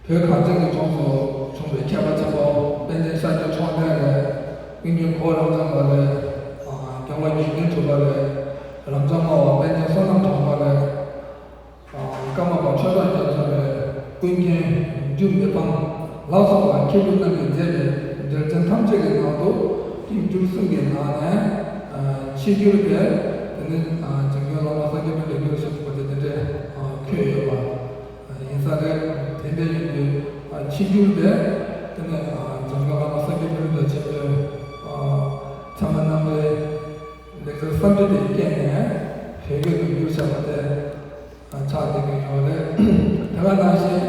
བོད་གངས་ཅན་གྱི་ལྗོངས་སུ་བྱུང་བའི་མཁས་པ་ཆེན་པོ་པཎ་ཆེན་ཤཱཀྱ་མཆོག་ལྡན་རེད། ཀུན་མཁྱེན་གོ་རབ་འབྱམས་པ་རེད། ཨ། རྒྱལ་བ་ཡོན་ཏན་གྲུབ་པ་རེད། རབ་འབྱམས་སྨྲ་བ་པཎ་ཆེན་བསོད་ནམས་གྲགས་པ་རེད། ཨ། ཀརྨ་པ་ཆོས་གྲགས་རྒྱ་མཚོ་རེད། ཀུན་མཁྱེན་འཇུ་མི་ཕམ་ལ་སོགས་པ་མཁས་གྲུབ་རྣམས་ཀྱིས་མཛད་པའི་འགྲེལ་ཆེན་ཐམས་ཅད་ཀྱི་ནང་དུ་ཏིང་འགྱུར་གསུམ་གྱི་ནང་ནས། ཨ། ཕྱིས་འགྱུར་དེ། དེ་ནི། ཨ། འཇམ་མགོན་བླ་མ་ས་སྐྱ་པཎྜི་ཏས་འགྱུར་ཞེས་པ་དེ་འདི་འདྲས། ཨ། འཁོད་ཡོད་པ། ཨ། ཡིན་ས་རེད། དེ་འདྲ་ཡིན་དུས། ཨ། ཕྱིས་འགྱུར་དེ། དེ་ནས། ཨ། འཇམ་མགོན་བླ་མ་ས་སྐྱ་པཎྜི་ཏ་ཆེན་པོས། ཨ། ཚད་མ་རྣམ་འགྲེལ་ལེགས་སྦྱར་སུམ་བསྒྲིལ་དེ་བསྐྱལ་ནས་བོད་སྐད་དུ་བསྒྱུར་བཞག་པ་དེ། ཨ། ཆགས་བསྡད་ཀྱི་ཡོད་རེད། དེ་ག་ནང་བཞིན།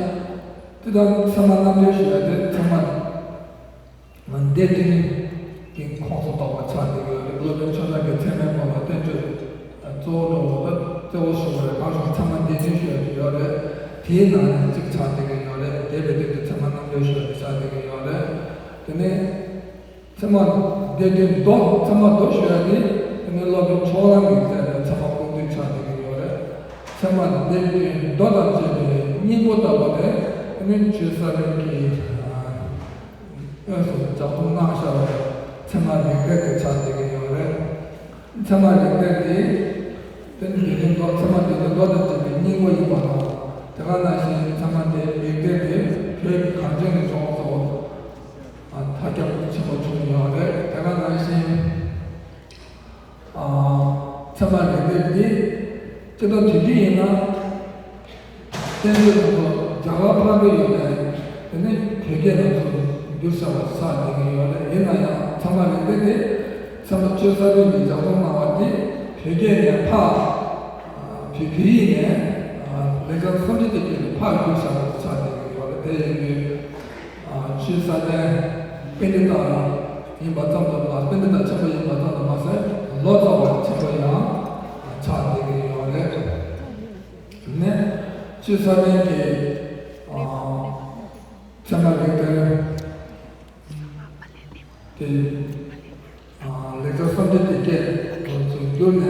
དེ་དང་ཚད་མ་རྣམ་འགྲེལ་ཞུ་ཡ་དེ་ཚད་མ། སྡེ་བདུན་གྱི་ཁོངས་སུ་གཏོགས་པ་ཆགས་བསྡད་ཀྱི་ཡོད་རེད། སློབ་དཔོན་ཆོས་གྲགས་ཀྱི་ཚད་མའི་སྐོར་ལ་བསྟན་བཅོས་གཙོ་བོ་འགྲོ་བ་ལ་གཙོ་བོ་ཞུ་བ་རེད། གང་ཞུ་ན་ཚད་མ་སྡེ་བདུན་ཞུ་ཡ་དེ་ཡོད་རེད། དེའི་ནང་ནས་གཅིག་ཆགས་བསྡད་ཀྱི་ཡོད་རེད། སྡེ་བདུན་གྱི་ཚད་མ་རྣམ་འགྲེལ་ཞུ་ཡ་དེ་ཆགས་བསྡད་ཀྱི་ཡོད་རེད། དེ་ནས་ཚད་མ་སྡེ་བདུན་མདོ། ཚད་མ་མདོ་ཞུ་ཡ་དེ་དེ་ནས་སློབ་དཔོན་ཕྱོགས་གླང་གིས་མཛད་པའི་ཚད་མ་སྐུར་འདོན་ཆགས་བསྡད་ཀྱི་ཡོད་རེད། ཚད་མ་སྡེ་བདུན་མདོ་དང་བཅས་པའི་སྙིང་པོ་ལྟ་བུ་དེ་དེ་ནས་ཆོས་ས་བོན་གྱི། དངོས་སུ་ལྗགས་རྩོམ་གནང་བཞག་པའི་ཚད་མ་རིགས་གཏེར་དེ་ཆགས་བསྡད་ཀྱི་ཡོད་རེད། ཚད་མ་རིགས་གཏེར་དེ། དེ་ནི་དེ་ནི་མདོ། ཚད་མ་དེ་ནི་མདོ་དང་བཅས་པའི་སྙིང་པོ་ཡིན་པ་དང་། དེ་ག་ནང་བཞིན་ཚད་མ་དེ་རིགས་གཏེར་དེ་བོད་ཀྱི་གངས་ཅན་གྱི་ལྗོངས་སུ། ཨ། མཐའ་ཁྱབ་ཆེན་པོ་བྱུང་ཡོད་རེད། དེ་ག་ནང་བཞིན། ཨ། ཚད་མ་རིགས་གཏེར་འདི་སྤྱིར་བཏང་དུས་རྒྱུན་ཡིན་ན། བསྟན་བཅོས་དང་པོ་རྒྱ་གར་ཕར་འགྲོ་ཡོད་པས། དེ་ནས་བོད་སྐད་ནང་དུ་བསྒྱུར་བཞག་པ་ཆགས་བསྡད་ཀྱི་ཡོད་རེད། ཡིན་ན་ཡང་ཚད་མ་རིགས་གཏེར་དེ་ཚད་མ་ཆོས་ས་བོན་གྱིས་ལྗགས་རྩོམ་གནང་བ་དེ་བོད་སྐད་ནས་ཕར། བོད་བོད་ཡིག་ནས། ལེགས་སྦྱར་སུམ་བསྒྲིལ་དེ་སྐད་དུ་ཕར་བསྒྱུར་བཞག་པ་ཆགས་བསྡད་ཀྱི་ཡོད་རེད། དེ་ཡིན་དུས། ཆོས་ས་བོན་པཎྜི་ཏ་ཡིན་པ་ཙམ་དུ་མ། པཎྜི་ཏ་ཆེན་པོ་ཡིན་པ་ཙམ་དུ་མ་ཟད་ལོ་ཙཱ་བ་ཆེན་པོ་ཡང་ཆགས་བསྡད་ཀྱི་ཡོད་རེད། ནས་ཆོས་ས་བོན་གྱི། ཨ། ཚད་མ་རིགས་གཏེར་དེ། ཨ། ལེགས་སྦྱར་སུམ་བསྒྲིལ་དེ་སྐད་དུ་བསྒྱུར་ནས་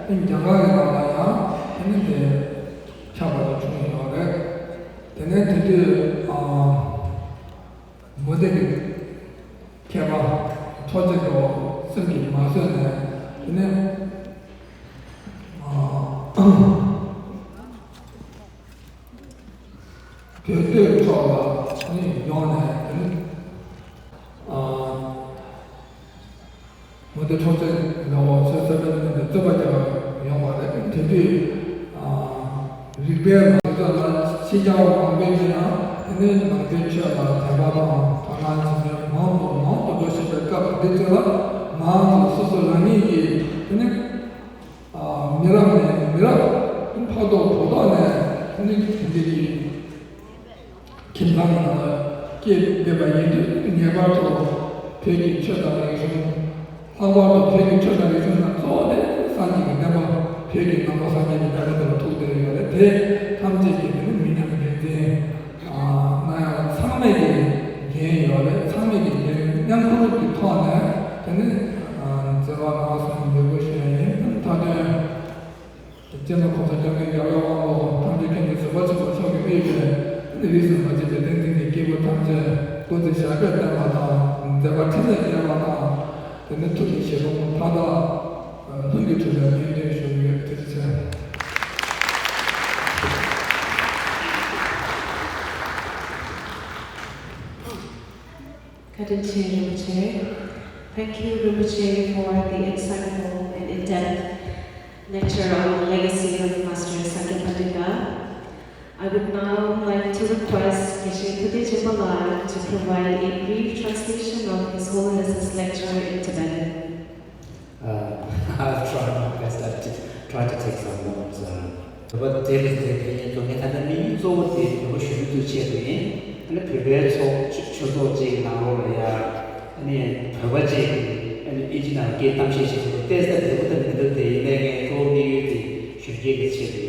རྒྱ་གར་གྱི་ནང་ལ་ཡང་ ཨ་ནི་དེ་ཆགས་པ་དང་བྱུང་ཡོད་རེད། དེ་ནས་དེ་དུས་ཨ་མུ་སྟེགས་ཀྱི་མཁས་པ་འཕྲོག་བྱེད་ཀྱི་འོག་སེམས་ཀྱིས་མ་བཟོད་ནས། དེ་ནས་ཨ་བོད་སྟོད་ཕྱོགས་ལ་ཨ་ནི་ཡོང་ནས། དེ་ནས་ཨ་མུ་སྟེགས་འཕྲོག་བྱེད་ཀྱི་འོག་ཚོད་བསོད་པའི་གནས་ནས་རྩོད་པ་རྒྱག་པར་ཡོང་བ་རེད། དེ་དུས་ཨ་རིག་པའི་ལམ་ཚོད་ལ་ཕྱི་རྒྱལ་བ་མང་པོས་ཡིན་ན། དེ་ནས་ནང་པའི་ཆོས་ལ་དད་པ་དང་དོ་སྣང་བྱེད་མཁན་མང་དུ་མང་དུ་འགྲོ་བཞིན་པའི་སྐབས་འདི་ཚོ་ལ། ང་ཚོ་སོ་སོ་རང་ཉིད་ཀྱིས་དེ་ནས་ཨ་མི་རབས་ནས་མི་རབས། ཕ་ཐོག་བུ་ཐོག་ནས་དེ་ནས་དེ་འདྲ་གི་ཁྱིམ་ཚང་ནང་ལ་སྐྱེས་བསྡད་པ་ཡིན་དུས། ངེས་པར་དུ་བོད་ཀྱི་ཆོས་དང་རིག་གཞུང་། ལྷག་པར་དུ་བོད་ཀྱི་ཆོས་དང་རིག་གཞུང་ནང་གཙོ་བོ་དེ་སངས་རྒྱས་ཀྱི་བསྟན་པ། བོད་ཀྱི་ནང་པ་སངས་རྒྱས་ཀྱི་བསྟན་པ་དེ་ལ་ཐུག་བསྡད་ཡོད་རེད། དེ་ཐམས་ཅད་ཀྱི་དེ་ནི་མི་ཉམས་རྒྱུན་འཛིན་གནང་ཡག་ལ་ཚང་མས་ཀྱི་འགན་ཡོད་རེད། ཚང་མས་ཀྱི་འགན་མཉམ་ཁུར་གྱི་ཐོག་ནས། དེ་ནི་བརྩེ་བ་ནང་སོང་འབོད་སྐུལ་ཞུ་ཡ་ཡིན། མཐའ་དོན། སྤྱི་ནོར་༸གོང་ས་༸སྐྱབས་མགོན་རྒྱལ་བའི་དབང་པོ་ཐམས་ཅད་མཁྱེན་ཅིང་གཟིགས་པ་ཆེན་པོ་མཆོག་གིས་དབུས་པའི་རིས་སུ་མ་ཆད་པའི་བསྟན་འཛིན་གྱི་སྐྱེས་བུ་ཐམས་ཅད་སྐུ་ཚེ་ཞབས་པད་བརྟན་པ་དང་། མཛད་པ་འཕྲིན་ལས་རྒྱས་པ་དང་། དེ་ནས་ཐུགས་ཀྱི་བཞེད་དགོངས་མཐའ་དག་ལྷུན་གྱིས་གྲུབ་པའི་སྨོན་འདུན་ཞུ་གི་ཡོད། ཐུགས་རྗེ་ཆེ། བཀའ་དྲིན་ཆེ་རིན་པོ་ཆེ། Thank you, Rinpoche, for the insightful and in-depth lecture on the legacy of Master Sakya Pandita. I would now like to request Geshe Tode Jinpa Lar to provide a brief translation of His Holiness's lecture in Tibetan. Uh, I'll try my best. I'll t- try to take some notes. Uh, but there is the opinion to get an opinion. So what the Rosh Hashanah to check in, and the prepared so children take now, yeah, and then Pavaji, and the engine of get them, she said, there's the devil in the day, and then go near the should get it check in.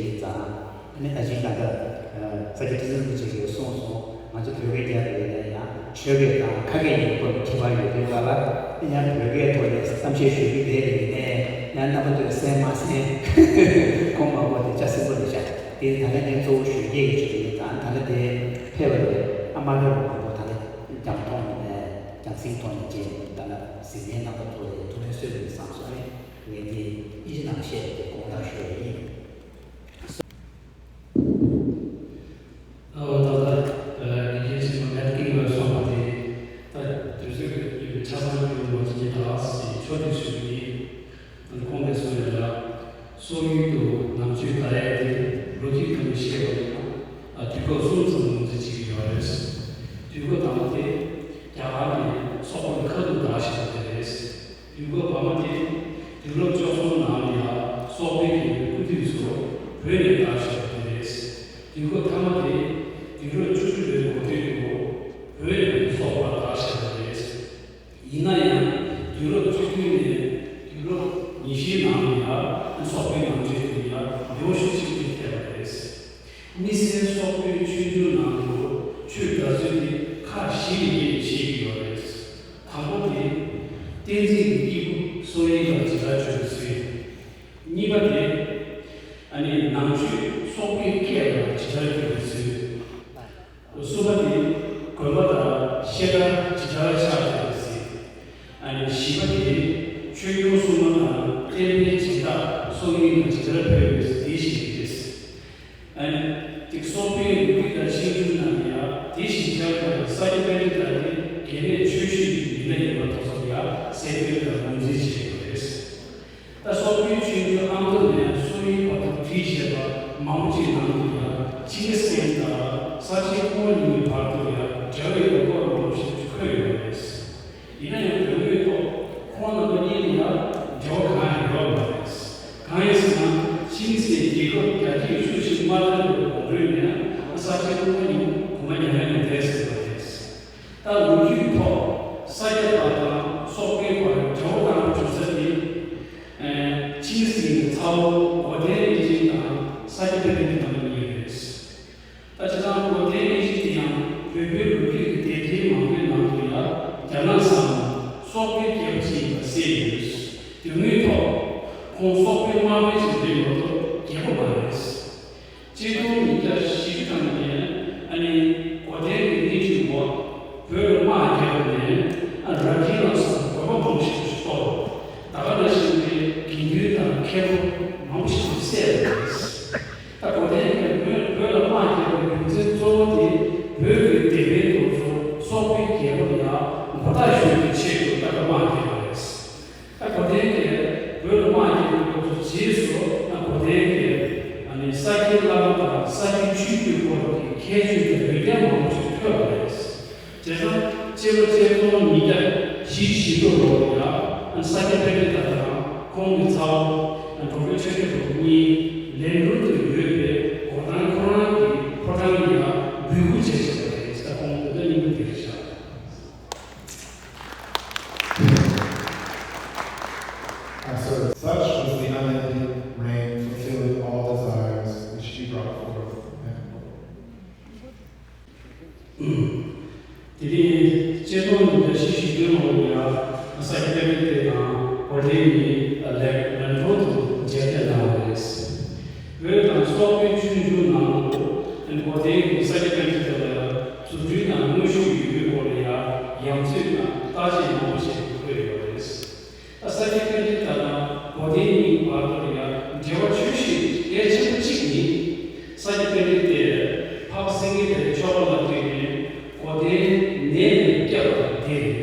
ཨ་ནི་ད་ཅི་ད་ལྟ་ས་སྐྱ་ཁྲི་ཟུར་རིན་པོ་ཆེ་གིས་གསུངས་སོང་། ང་ཚོ་བོད་སྐད་རྒྱབ་པ་ཡིན་ན་ཡང་ཆོས་སྐད་དང་ཁ་སྐད་གཉིས་པོ་ལ་ཁྱད་པར་ཡོད་དུས་ག་ལ། ཡང་བོད་སྐད་ཐོག་ནས་གཏམ་བཤད་ཞུ་རྒྱུ་དེ་ལ་ཡིན་ནའི་ཡང་རྣམ་པ་ཚོས་གསན་མ་གསན། ཁོང་མང་པོ་དེ་ལྕགས་སྲིན་པོ་རེད་ཤག་དེ་ད་ལན་ངས་གཙོ་བོ་ཞུ་རྒྱུ་ཡིན་ཆོག་གི་ཡིན་ཙང་། ད་ལན་དེ་ཕེབས་པ་རེད། ཨ་མ་ལོས་མང་པོ་ད་ལན་རྒྱང་མཐོང་ནས་རྒྱང་སྲིང་ཐོག་ནས་བྱས་ནས་ད་ལན་གཟིགས་མཁན་རྣམ་པ་ཚོ་ལ་ཐུགས་ཕན་གསོས་པ་ཡིན་བསམ་སོང་། ཨ་ནི་ངས་འདི་ཨིན་ཇི་ནང་བཤད་པ་དེ་དགོངས་དག་ཞུ་ཡ་ཡིན། ཨོ་ད་ལྟ་དགེ་རྒན་ཆེན་མོ་མེད་ཀིང་ལ་སོགས་པ་དེ་ད་དུས་ཚོད་ཀྱི་ཆ་ཚང་གི་ངོ་ཚ་གི་དག་སི་ཆོས་དེ་ཞུ་གི་ཡིན། ཁོང་གིས་གསུངས་ཡ་ལ། སོག་ཡུལ་དུ་ནང་ཆོས་དར་ཡ་དེ་ལོ་རྒྱུས་ཐོག་ནས་བཤད་པ་ཡིན་ན་དུས་སྐབས་གསུམ་ཙམ་ངོས་འཛིན་བྱེད་ཀྱི་ཡོད་རེད། དུས་སྐབས་དང་པོ་དེ་རྒྱ་གར་ནས་སོག་པོའི་ཁ་ཐུག་དར་བཞིན་པ་དེ་རེད། དུས་འཁོར་བར་མ་དེ་དུས་རབས་བཅུ་གསུམ་ནང་ལ་ཡང་སོག་པོའི་རྒྱལ་པོའི་སྐུ་དུས་སུ་བོད་ནས་དར་བཞིན་པ་དེ་རེད། དུས་འཁོར་ཐ་མ་དེ་དུས་རབས་བཅུ་དྲུག་པའི་འགོ་སྟོད་དུ་བོད་ནས་སོག་པོར་དར་བཞིན་པ་དེ་རེད། ཡིན་ན་ཡང་དུས་རབས་བཅུ་བདུན་ནས་དུས་རབས་ཉི་ཤུའི་ནང་ལ་ཡང་སོག་པོའི་ནང་ཆོས་དེ་ཡང་ཡོ་ཤུགས་ཆེན་པོ་ཐེབས་པ་རེད། དམིགས་བསལ་སོག་པོའི་ཆོས་འབྱུང་ནང་དུ་ཆོས་དར་ཚུལ་དེ་ཁག་བཞི་ལ་དབྱེ་ནས་བཤད་ཀྱི་ཡོད་རེད། དང་པོ་དེ། བསྟན་འཛིན་གྱི་སྐྱེས་བུ་སོག་ཡུལ་ལ་ཇི་ལྟར་བྱོན་པའི་ཚུལ། གཉིས་པ་དེ། ཨ་ནི་ནང་ཆོས་སོག་པོའི་སྐད་ལ་ཇི་ལྟར་བསྒྱུར་བའི་ཚུལ། གསུམ་པ་དེ། དགོན་པ་དང་བཤད་གྲྭ་ཇི་ལྟར་ཆགས་ཡོད་པའི་ཚུལ། ཨ་ནི་བཞི་པ་དེ། ཆོས་སྐྱོང་སྲུང་མ་དང་བསྟན་པའི་སྦྱིན་བདག་སོག་ཡུལ་ལ་ཇི་ལྟར་ཕེབས་ཡོད་པའི་ཚུལ་དེ་བཞིན་རེད། ཨ་ནི། དེ་སོག་པོའི་ལོ་རྒྱུས་དང་ཆིངས་འགྲིག་ནང་ཡང་དེ་བཞིན་བྱས་པ་ཡང་ས་སྐྱ་པཎྜི་ཏ་ནི་དགེ་ལས་ཆོས་ཞུ་བའི་མི་སྣ་ཡིན་པ་ཐོག་སོགས་ཡང་གསལ་སྟོན་དང་ངོས་འཛིན་བྱས་ཡོད་རེད། ད་སོག་པོའི་ཆོས་འབྱུང་ཨ་མདོ་ནས་སོག་ཡུལ་བར་དུ་བྲིས་བཞག་པ་མང་པོ་ཅིག་ནང་དུ་ཡང་ཆིང་གི་སེང་དང་ས་སྐྱའི་སྐུ་ངོ་གཉིས་ཀྱི་བར་དུ་ཡང་འབྲེལ་བའི་ལོ་ཏོག་མང་པོ་ཞིག་འཁོད་ཡོད་རེད། ཡིན་ན་ཡང་དོན་དངོས་ཐོག་ཁོང་རྣམ་པ་གཉིས་ལ་ཡང་འབྲེལ་བ་གང་ཡང་ཡོད་མ་རེད། གང་ཡིན་ཟེར་ན་ཆིང་སི་རྒྱལ་ཁབ་རྒྱ་སྐྱེད་ཤུགས་ཆེ་མ་ཐོན་པའི་གོང་རོལ་ནས་ས་སྐྱའི་སྐུ་ངོ་གཉིས་གོང་མ་མྱ་ངན་ལས་འདས་ཟིན་པ་རེད། ད་ལོ་རྒྱུས་ཐོག་ས་སྐྱ་པ་དང་སོག་པོའི་བར་འབྲེལ་བ་བཏང་བའི་གྲུབ་ས་དེ། ཆིང་སི་ཡི་ཚ་བོ་གོ་ཏན་ཨིན་ཅིན་དང་ས་སྐྱ་པཎྜི་ཏ་རྣམ་གཉིས་རེད། ད་ཅི་ཐང་གོ་ཏན་ཨིན་ཅིན་དེ་ཡང་བོད་པའི་ལོ་རྒྱུས་ཀྱི་དེབ་ཐེར་མང་པོའི་ནང་དུ་ཡང་རྒྱ་ནག་སམ་སོག་པོའི་རྒྱལ་པོ་ཅིག་ཡིན་པ་གསལ་ཡོད། དོན་དངོས་ཐོག་ཁོང་སོག་པོའི་དམག་དཔོན་ཞིག་རེད་མ་གཏོགས་རྒྱལ་པོ་མ་རེད། ཆིག་སྟོང་ཉིས་བརྒྱ་བཞི་བཅུ་ཐམ་ནས་ཨ་ནི་གོ་དན་གྱི་སྣེ་ཁྲིད་འོག་བོད་ལ་དམག་རྒྱབ་ནས་ཨ་ར་གན་ལ་སོགས་བོད་པ་མང་པོ་ཞིག་གསོ། ད་ག་ནང་བཞིན་པའི་དགེ་འདུན་དང་མཁན་པོ་མང་པོ་ཞིག་བསད་པ་རེད། ད་གོ་དན་གྱིས་བོད་བོད་ལ་དམག་རྒྱབ་པའི་རྒྱུ་མཚན་གཙོ་བོ་དེ་བོད་ཀྱི་སྡེ་དཔོན་དེ་ཚོ་སོག་པོའི་རྒྱལ་པོ་ལ་ཡང་མགོ་བཏགས་གཞོལ་བའི་ཆེད་དུ་ད་ག་དམག་རྒྱབ་པ་རེད། ད་གོ་དན་གྱིས་བོད་ལ་དམག་རྒྱབ་པའི་སྐབས་སུ་རྗེས་སུ་ད་གོ་དན་གྱིས་ཨ་ནི་ས་སྐྱའི་བླ་མ་དང་ས་སྐྱའི་ཆོས་བརྒྱུད་སྐོར་གྱི་ཁྱད་ཆོས་དང་ཡོན་ཏན་མང་པོ་ཞིག་ཐོས་པ་རེད། བྱས་ཙང་སྤྱི་ལོ་ཆིག་སྟོང་ཉིས་བརྒྱ་བཞི་བཅུ་ཞེ་དྲུག་ལོར་ཡང་ས་སྐྱ་པཎྜི་ཏ་དང་ཁོང་གི་ཚ་བོ་འགྲོ་མགོན་ཆོས་རྒྱལ་གྱི་གཉིས་ལན་གྲུ་དུ་ཡོད་པའི་གོ་ཐང་ཁོ་རང་གི་ཕོ་བྲང་ལ་ཡང་འབོད་སྐུལ་བྱས་བཞག་པ་རེད། ད་ཁོང་འབོད་སྐུལ་སྙིང་པོ་དེ་རེད་བཞག As such was the unending rain, fulfilling all desires which he brought forth. End quote. དེ་རིང་ཆིག་སྟོང་ཉིས་བརྒྱ་བཞི་བཅུ་ཞེ་བདུན་ལོར་ཡང་ས་སྐྱ་པཎྜི་ཏ་དང་གོ་དན་གཉིས་ལན་གྲུ་དུ་མཇལ་འཕྲད་གནང་བ་རེད། བོད་དང་སོག་པོའི་ཆོས་འབྱུང་ནང་དུ་གོ་དན་གྱིས་ས་སྐྱ་པཎྜི་ཏ་ལ་རྫུ་འཕྲུལ་དང་མངོན་ཤུགས་ཡོད་པའི་སྐོར་ལ་ཡང་ཡང་རྩོད་དང་བརྟག་དཔྱད་མང་པོ་བྱས་ཏེ་འཁོད་ཡོད་པ་རེད། ས་སྐྱ་པཎྜི་ཏ་དང་གོ་དན་གཉིས་བར་དུ་ཡང་འབྲེལ་བ་ཆོས་བཞིན་གལ་ཆེན་པོ་གཅིག་ནི། ས་སྐྱ་པཎྜི་ཏས་འཕགས་པ་སེང་གེ་བཀྲ་ཤིས་ལ་བརྟེན་ནས་གོ་དན་ནད་ལས་བསྐྱབས་པ་དེ་རེད།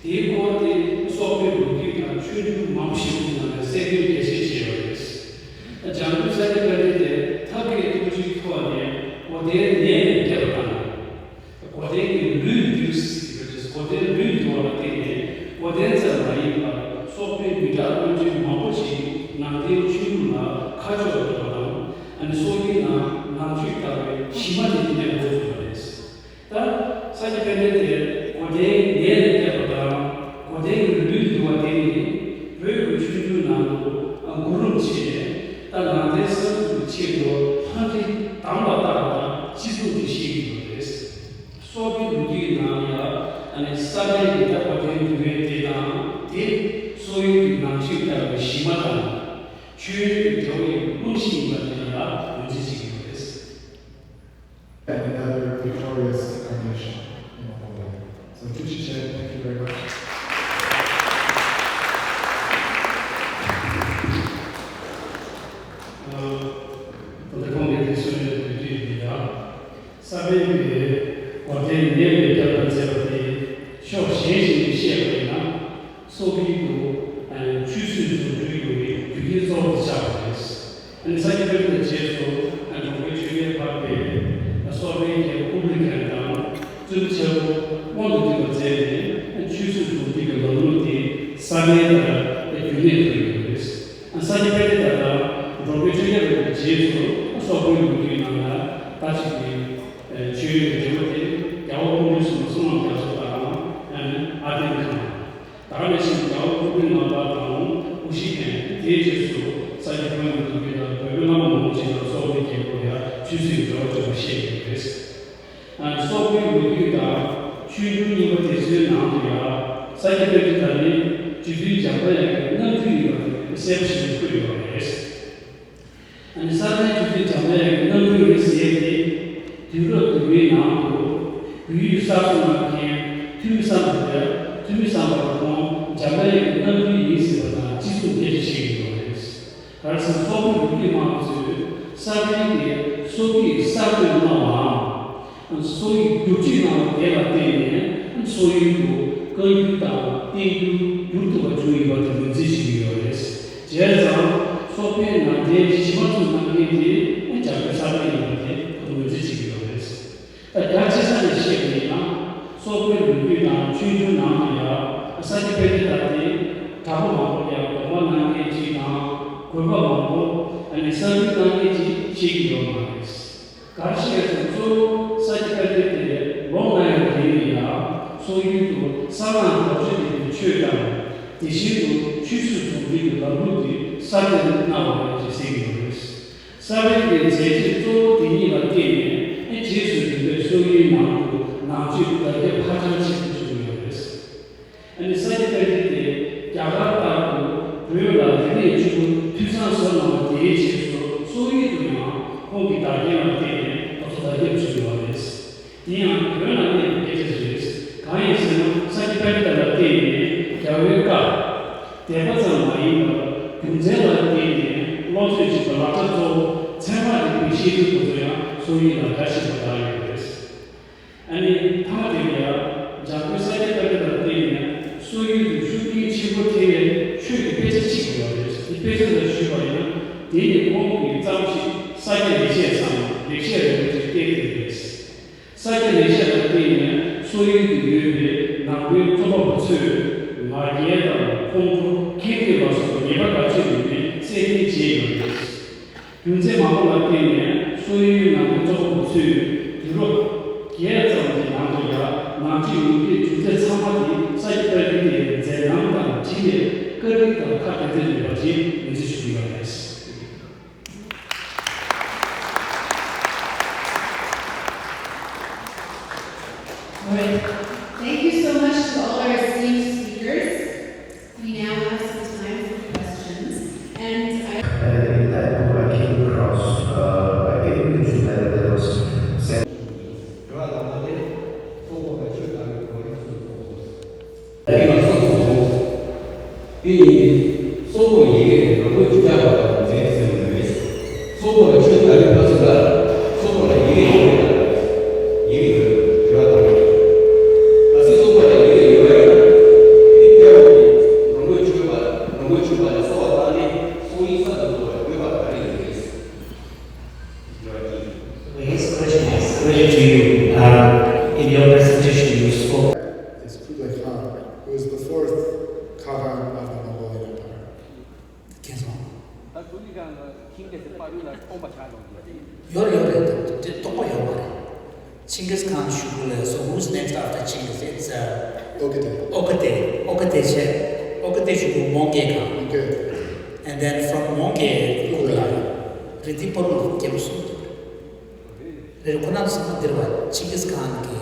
དེའི་སྐོར་དེ་སོག་པོའི་ལོ་རྒྱུས་དང་ཆོས་འབྱུང་མང་པོ་ཞིག་གི་ནང་ནས་གསལ་སྟོན་རྒྱས་བཤད་བྱས་པ་རེད། འཇམ་མགོན་ས་སྐྱ་པཎྜི་ཏས་ཐབས་མཁས་ཐུགས་རྗེའི་ཐོག་ནས་གོ་དན་ནད་ལས་བསྐྱབས་པ་དང་། གོ་དན་གྱི་ལུས་འདུལ་ཟེར་གྱི་ཡོད་རེད། གོ་དན་ལུས་འདུལ་བ་ལ་བརྟེན་ནས་གོ་དན་ཙམ་མ་ཡིན་པར་སོག་པོའི་མི་དྲག་བློན་ཆེན་མང་པོ་ཞིག་ནང་བསྟན་ཆོས་ལུགས་ལ་ཁ་ཕྱོགས་ཐུབ་པ་དང་། ཨ་ནི་སོག་ཡུལ་ནང་ནང་ཆོས་དར་བའི་གཞི་མ་དེ་དེ་ནས་འགོ་ཚུགས་པ་རེད། ད་ས་སྐྱ་པཎྜི་ཏས་གོ་དན་ནད་ལས་བསྐྱབས་པ་དང་གོ་དན་གྱི་ལུས་འདུལ་བ་དེ་ནི་བོད་ཀྱི་ཆོས་འབྱུང་ནང་དུ་གོ་རིམ་བྱས་ནས་ད་ནང་བསྟན་གསར་འཛུགས་ཀྱི་ཆེད་དུ་ལྷ་འདྲེ་དམ་ལ་བཏགས་པ་དང་སྤྱི་སྲུང་དེ་བཤད་ཀྱི་ཡོད་རེད། སོག་པོའི་ལོ་རྒྱུས་ནང་ཡང་ཨ་ནི་ས་པཎ་གྱི་ད་གོ་དན་འདུལ་བའི་དེ་དང་དེ་སོག་ཡུལ་གྱི་ནང་ཆོས་དར་བའི་གཞི་མ་དང་ཆོས་ཡོན་གྱི་འབྲེལ་བ་ཡི་རྨང་གཞི་ཡིན་པ་དེ་ཡང་ངོས་འཛིན་བྱེད་ཀྱི་ཡོད་རེད། And another victorious incarnation in Mongolia. So, Chuchi Chen, thank you very much. ད་ལྟ་ཁོང་གིས་དེ་གསུངས་ཡོད་པའི་དུས་འདི་ཡང་། ས་པཎ་གྱིས་གོ་དན་ནད་ལས་བསྐྱབས་པར་མཛད་པ་དེ་ཕྱོགས་གཞན་ཞིག་ནས་བཤད་པ་ཡིན་ན། སོག་པོའི་དུ་ཆོས་སྲིད་ཟུང་འབྲེལ་ཡོང་བའི་རྒྱུ་རྐྱེན་གཙོ་བོ་དེ་ཆགས་པ་རེད། ཨ་ནི་ས་སྐྱ་པཎྜི་ཏ་རྗེས་སུ་འགྲོ་མགོན་ཆོས་རྒྱལ་འཕགས་པས་སོག་པོའི་རྒྱལ་པོ་ཀུ་ལི་ཀན་དང་བཙུན་ཆེན་པོ་དབང་དུ་བསྡུས་པ་མཛད་ནས་ཆོས་སྲིད་ཟུང་འབྲེལ་གྱི་ལམ་ལུགས་དེ་ས་པཎ་ལྟར་རྒྱུན་གནས་ཐུབ་ཡོད་པ་རེད། ས་སྐྱ་པཎྜི་ཏ་དང་འགྲོ་མགོན་ཆོས་རྒྱལ་རིན་པོ་ཆེ་རྗེས་སུ་སོག་པོའི་ལོ་རྒྱུས་ནང་ལ་ད་ཅིག་གི་ཆོས་ཡོན་གྱི་འབྲེལ་བ་དེ་རྒྱལ་བ་ཀོང་སྤྲུལ་གསུམ་གསུང་ངམ་རྒྱ་མཚོ་དང་ཨ་ནི་ཨ་བན་ཁང་། ད་ག་ནང་བཞིན་རྒྱལ་བ་ཀོང་སྤྲུལ་ལྔ་པ་དང་ཀུ་ཤུ་ཀན། དེའི་རྗེས་སུ་ས་སྐྱ་པཎ་གྱི་ཐུགས་ཀྱི་དང་བོད་པའི་བླ་མ་མང་པོ་ཅིག་དང་སོག་པོའི་རྒྱལ་པོ་ཡང་ཆོས་སྲིད་འབྲེལ་བ་བྱུང་བ་བཤད་ཡོད་པ་རེད། སོག་པོའི་ལོ་རྒྱུས་དང་ཆོས་འབྱུང་རྙིང་པ་དེ་ཚོའི་ནང་དུ་ཡང་ས་སྐྱ་པཎྜི་ཏ་ནི་རྗེ་བཙུན་འཇམ་དཔལ་དབྱངས་ཀྱི་རྣམ་སྤྲུལ་ཡིན་པ་དེ་གསལ་པོ་ཞིག་བཀོད་ཡོད་པ་རེད། ཨ་ནི་ས་པཎ་རྗེ་བཙུན་འཇམ་དཔལ་དབྱངས་ཀྱི་རྣམ་སྤྲུལ་རེད་ཟེར་ཏེ། དུས་རབས་བདུན་པའི་ནང་དུ་བོད་ཡུལ་གསར་བཟོ་གནང་མཁན་ཐོན་མི་སམ་བྷོ་ཊ། ཐོན་མི་སམ་བྷོ་ཊ་ཁོང་འཇམ་དཔལ་དབྱངས་ཀྱི་རྣམ་སྤྲུལ་ཡིན་ཟེར་བ་དང་གཅིག་མཚུངས་སྐད་ཆ་བཤད་ཀྱི་ཡོད་རེད། ག་རེ་ཟེར་ན་སོག་པོའི་ལོ་རྒྱུས་སྨྲ་བ་ཚོས་ས་པཎ་གྱིས་སོག་ཡིག་གསར་གཏོད་གནང་བའམ། སོག་ཡིག་བསྒྱུར་བཅོས་གནང་བ་དེ་ལ་བརྟེན་ནས་སོག་ཡུལ་དུ་བཀའ་འགྱུར་དང་བསྟན་འགྱུར་བསྒྱུར་ཐུབ་པ་བྱུང་ཡོད་པ་དེ་ངོས་འཛིན་བྱེད་ཀྱི་ཡོད་རེད། བྱས་ཙང་སོག་པོའི་ནང་བསྟན་གཞི་མ་བཙུགས་གནང་མཁན་དེ་རྒྱ་བོད་ས་པཎ་ཡིན་པ་དེ་ངོས་འཛིན་བྱེད་ཀྱི་ཡོད་རེད། ད་རྒྱ་ཆེ་ས་ནས་བཤད་པ་ཡིན་ན་སོག་པོའི་ལོ་རྒྱུས་དང་ཆོས་འབྱུང་ནང་དུ་ཡང་ས་སྐྱ་པཎྜི་ཏ་དེ་གྲྭ་པ་མང་པོ་ཡང་དགོངས་པ་གནང་མཁན་ཅིག་དང་དགོན་པ་མང་པོ་ཨ་ནི་གསར་འཛུགས་གནང་མཁན་ཅིག་བཤད་ཀྱི་ཡོད་མ་རེད། ག་རེ་བཤད་ཟེར་ན་གཙོ་བོ་ས་སྐྱ་པཎྜི་ཏས་ལོ་ལྔ་ཡང་རིང་ལ་ཡང་སོག་ཡུལ་དུ་གསང་སྔགས་རྡོ་རྗེ་གདན་གྱི་ཆོས་དང་དེ་བཞིན་དུ་ཆོས་སྲིད་ཟུང་འབྲེལ་གྱི་ལམ་ལུགས་དེ་གསར་གཏོད་གནང་བ་རེད་ཅེས་གསལ་གྱི་ཡོད་རེད། ས་པཎ་གྱི་མཛད་རྗེས་གཙོ་བོ་དེ་གཉིས་ལ་བརྟེན་ནས་རྗེས་སུ་རིམ་པས་སོག་ཡུལ་ནང་དུ་ནང་ཆོས་དར་ཁྱབ་ཧ་ཅང་ཆེན་པོ་བྱུང་ཡོད་རེད། ཨ་ནི་ས་སྐྱ་པཎྜི་ཏས་རྒྱ་གར་ལྟར་དུ་བོད་ལ་རིག་གནས་ཆེན་པོ་འཐུས་ཚང་བཟོ་གནང་བ་དེའི་རྗེས་སུ་སོག་ཡུལ་དུ་ཡང་ཁོང་གི་དར་ ཡིན་ལ་བརྟེན་ནས་ད་ཚོ་ད་ཡོད་ཞུ་བ་རེད། དེ་ཡང་བོད་ནང་གནས་པའི་སྐད་ཆ་རེད། གང་ཡིན་ཟེར་ན་ས་སྐྱ་པཎྜི་ཏ་ལ་བརྟེན་ནས་རྒྱལ་བའི་བཀའ། དད་པ་ཙམ་མ་ཡིན་པར་རྒྱུ་མཚན་ལ་བརྟེན་ནས་བློ་ཚོད་བྱེད་པའི་ལག་ཆ་གཙོ་བོ་ཚད་མ་རིག་པའི་བཤད་ཚུལ་དེ་ཚོ་ཡང་སོག་ཡིག་ལ་སྒྲ་ཞིག་ཏུ་བསྒྲགས་ཡོད་པ་རེད། ཨ་ནི་མཐའ་མ་དེ་ལ་འཇམ་མགོན་ས་སྐྱ་པཎྜི་ཏ་ལ་བརྟེན་ནས་སོག་ཡུལ་དུ་ཤུགས་རྐྱེན་ཆེན་པོ་ཐེབས་པའི་ཆོས་ཀྱི་དཔེ་ཆ་གཅིག་ཡོད་པ་རེད། དེ་དཔེ་ཆ་ལ་ཞུས་པ་ཡིན་ན་དེ་ནི་ཁོང་གིས་བརྩམས་ཤིང་ས་སྐྱ་ལེགས་བཤད་ཟེར་ལེགས་བཤད་རིན་པོ་ཆེའི་བསྟན་བཅོས་རེད། ས་སྐྱ་ལེགས་བཤད་ལ་བརྟེན་ནས་སོག་ཡུལ་དུ་ཡོད་པའི་ནང་པའི་རྩོམ་པ་པོ་ཚོས་ང་རྒྱལ་དང་ཁོང་ཁྲོ་ཁེངས་དྲེགས་ལ་སོགས་པའི་ཉེས་པ་ག་ཚོད་ཡོད་མེད་གསལ་སྟོན་བྱས་ཡོད་པ་རེད། རྒྱུ་མཚན་མང་པོ་ལ་བརྟེན་ནས་སོག་ཡུལ་ནང་གི་རྩོམ་པ་པོ་ཚོས་དུས་རབས་བརྒྱད་ཙམ་གྱི་ནང་དུ་ཡང་ནང་ཆོས་ཡོངས་ཀྱི་རྒྱུ་མཚན་ཚང་མ་དེ་ས་སྐྱ་པཎྜི་ཏའི་མཛད་རྣམ་དང་འཁྲིལ་བའི་བཀའ་དྲིན་དང་ཁ་དེ་ཚོ་ཡོད་པ་ཞིག་ངོས་འཛིན་ཞུ་གི་ཡོད་རེད། All right. Thank you so much to all our esteemed speakers. We now have some time for questions, and I Uh, in that book, I came across, uh, I believe in that there was དེ་ཡིས་སོག་པོ་ཡི་གེ་རང་མགོའི་ཆུ་ཆག་པ་དང་འཛིན་ཟིན་པ་རེད། སོག་པོ་ལ་ཆོས་དར་བའི་ཕ་ཚོ་ལ་སོག་པོ་ལ་ཡི་གེ་ཡོད་རེད་ལ། ཡི་གེ་ཡོད་དྲི་བ་དང་། གལ་སྲིད་སོག་པོ་ལ་ཡི་གེ་ཡོད་པ་ཡིན་ན། དེ་ལྟ་བུ་གི་རང་མགོའི་ཆུ་པ་རང་མགོའི་ཆུ་པ་ལ་གསོལ་བ་བཏང་ནས་སོག་ཡིག་གསར་དུ་བཟོ་བར་འོས་པ་ག་རེ་ཡིན་རེད། His question is related to you. Um, in your presentation, you spoke. Is Kublai Khan, who is the fourth Khan of the Mongolian Empire. ཁྱེད་ཚོ། ད་ཀུ་ལི་ཀང་གི་ཁིང་དེ་ཚེ་པ་རུ་ལ་སྟོང་པ་ཆགས་ཡོང་གི། ཡོད་རེད་ཡོད་རེད། དེ་སྟོང་པ་ཡོད་མ་རེད། Chinggis Khan ཞུ་གི་ལས། So who's next after Chinggis? It's uh, Ogedei. Ogedei. Ogedei བྱས། Ogedei ཞུ་གི། Mongol Khan. Okay. And then from Mongol, Kublai. རེད། དེ་པ་རུ་ལ་རྒྱལ་པོ་གསུམ་འདུག་རེད། ཁོ་རང་ཚོ་ཚང་མ་འདིར་བ་Chinggis Khan གི་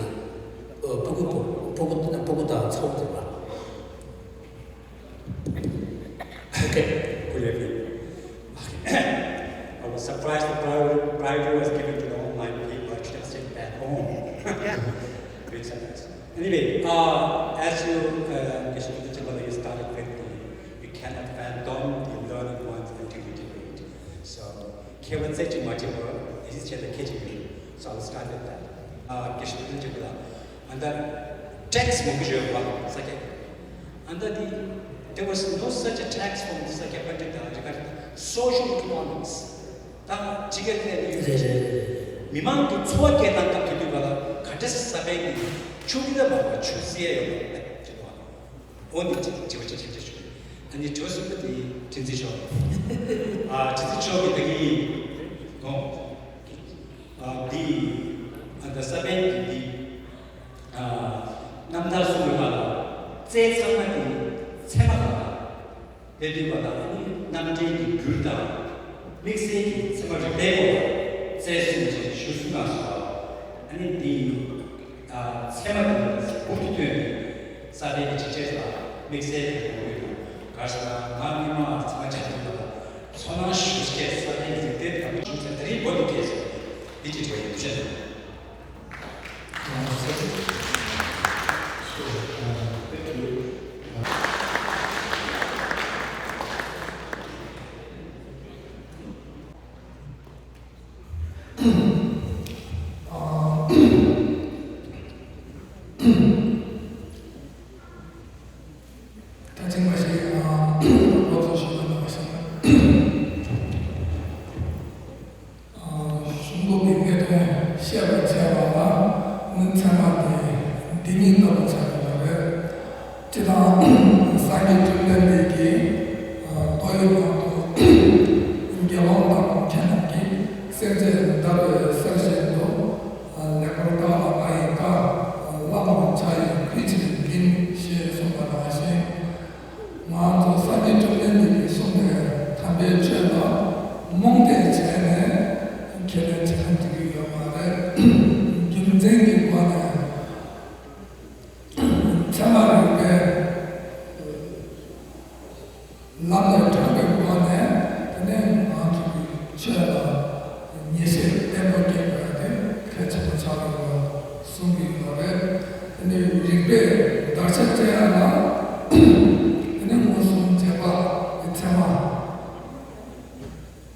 ཨ་ཕྲུ་གུ་ཕྲུ་གུ་ཕྲུ་གུ་དང་ཚ་བོ་འདིར་བ། Okay, good evening. I was surprised the priority, priority was given to the online people. I should have stayed back home. Great sentence. Anyway, uh, as you, uh, you started with the, you cannot fathom the learning ones until you debate. So, ཁྱད་པར་རྩེ་གཅིག་མ་བྱས་པར་དེ་རིང་ཆེད་དུ་ཁྱེད་ཀྱི་ཡིན། So I will start with that. Uh, དགེ་བཤེས་དོན་གཅིག་ལ། And then text མང་པོ་ཡོད་པ་ས་སྐྱ། And then the, there was no such a text from the Sakya Pandita regarding social economics. ད་ཅི་ག་ལས་ཡོད་རེད། མི་མང་གི་འཚོ་བ་སྐྱེལ་སྟངས་སྐབས་དུས་དུས་བ་ལ་ག་འདྲ་ས་པན་གྱི་ཆུ་གི་ལ་མ་བ་ཆུ་སེ་ཡོད་པ་ཅི་དང་། འོ་འདི་གཅིག་དྲི་བ་གཅིག་དྲིས་ཆོག་ཨ་ནི་དྲི་བ་གསུམ་པ་དེ་ཁྲིན་ཙི་ཤོག་ཨ་ཁྲིན་ཙི་ཤོག་གི་ད་གི་ཡིན་ནོ། ཨ་འདི་ཨ་ད་ས་པན་གྱི་འདི་ཨ་རྣམ་ཐར་གསུང་བའི་བར་ལ་རྩལ་ཚང་མ་དེ་ཚད་མ་དང་དཔེ་དེ་བ་དང་ཨ་ནི་རྣམ་འདྲེན་གྱི་རྒྱུད་དང་དམིགས་བསལ་གྱི་ཚད་མ་རིག་པའི་སྐོར་ལ་རྩལ་གསུང་ཞེས་ཞུ་གསུང་གནང་སོང་། ཨ་ནི་འདི་ཡིན། ཚད་མ་དེ་ལ་འབུར་དུ་བཏོན་ཏེ་ས་པཎ་གྱི་ཅི་སྤྱད་ལ་དམིགས་བསལ་གྱི་ངོ་བོས་དང་གར་ས་ང་མི་མང་ཚང་མ་བྱ་དུས་ལ་ཚོར་སྣང་ཞུ་སྐད་ས་པཎ་གྱི་ལེགས་སྤེལ་དང་བྱུང་ཚད་ད་རེས་བོད་དུ་སྐད་ཆ་འདི་ཅི་དྲི་བ་ཡིན་དུ་ཆེན། ད་ཅིག་མ་ཞིག་ལོ་ཚོད་ཞུ་བ་ནང་བཞིན། གཞུང་ལུགས་ཀྱི་གནད་དོན་བཤད་པར་བྱས་པ་ལ་ནི་ཚད་མ་དེ་འདི་ཉིད་ལྟ་བུ་ཆགས་ཡོད་པ་རེད། སྤྱིར་བཏང་སངས་རྒྱས་བཅོམ་ལྡན་འདས་ཀྱིས་མདོ་ཡི་ནང་དུ་དགེ་སློང་དང་ཁྱེད་རྣམས་ཀྱིས་སེམས་ཅན་འདའ་བའི་སེམས་བཞིན་དུ། ལེགས་པར་བརྟགས་ལ་ང་ཡི་བཀའ། བླ་མར་བྱ་ཡི་གུས་ཕྱིར་བགྱི། ཞེས་གསུངས་པ་ནང་བཞིན། ང་ཚོ་སངས་རྒྱས་བཅོམ་ལྡན་འདས་ཀྱིས་གསུངས་པའི་དམ་པའི་ཆོས་ལ་རྨོངས་དད་བྱས་ནས་ཁས་ལེན་བྱེད་མཁན་ཅིག་ཡོད་མ་རེད། རྒྱུ་མཚན་གྱི་སྒོ་ནས། ཚད་མ་རིག་པའི་ལམ་ལས་དྲངས་པའི་སྒོ་ནས་དེ་ནས་ང་ཚོ་གི་ཆོས་ལ་ངེས་ཤེས། ཡང་ན་དེ་ནས་མངོན་སུམ་རྗེས་དཔག་གི་ཚད་མ།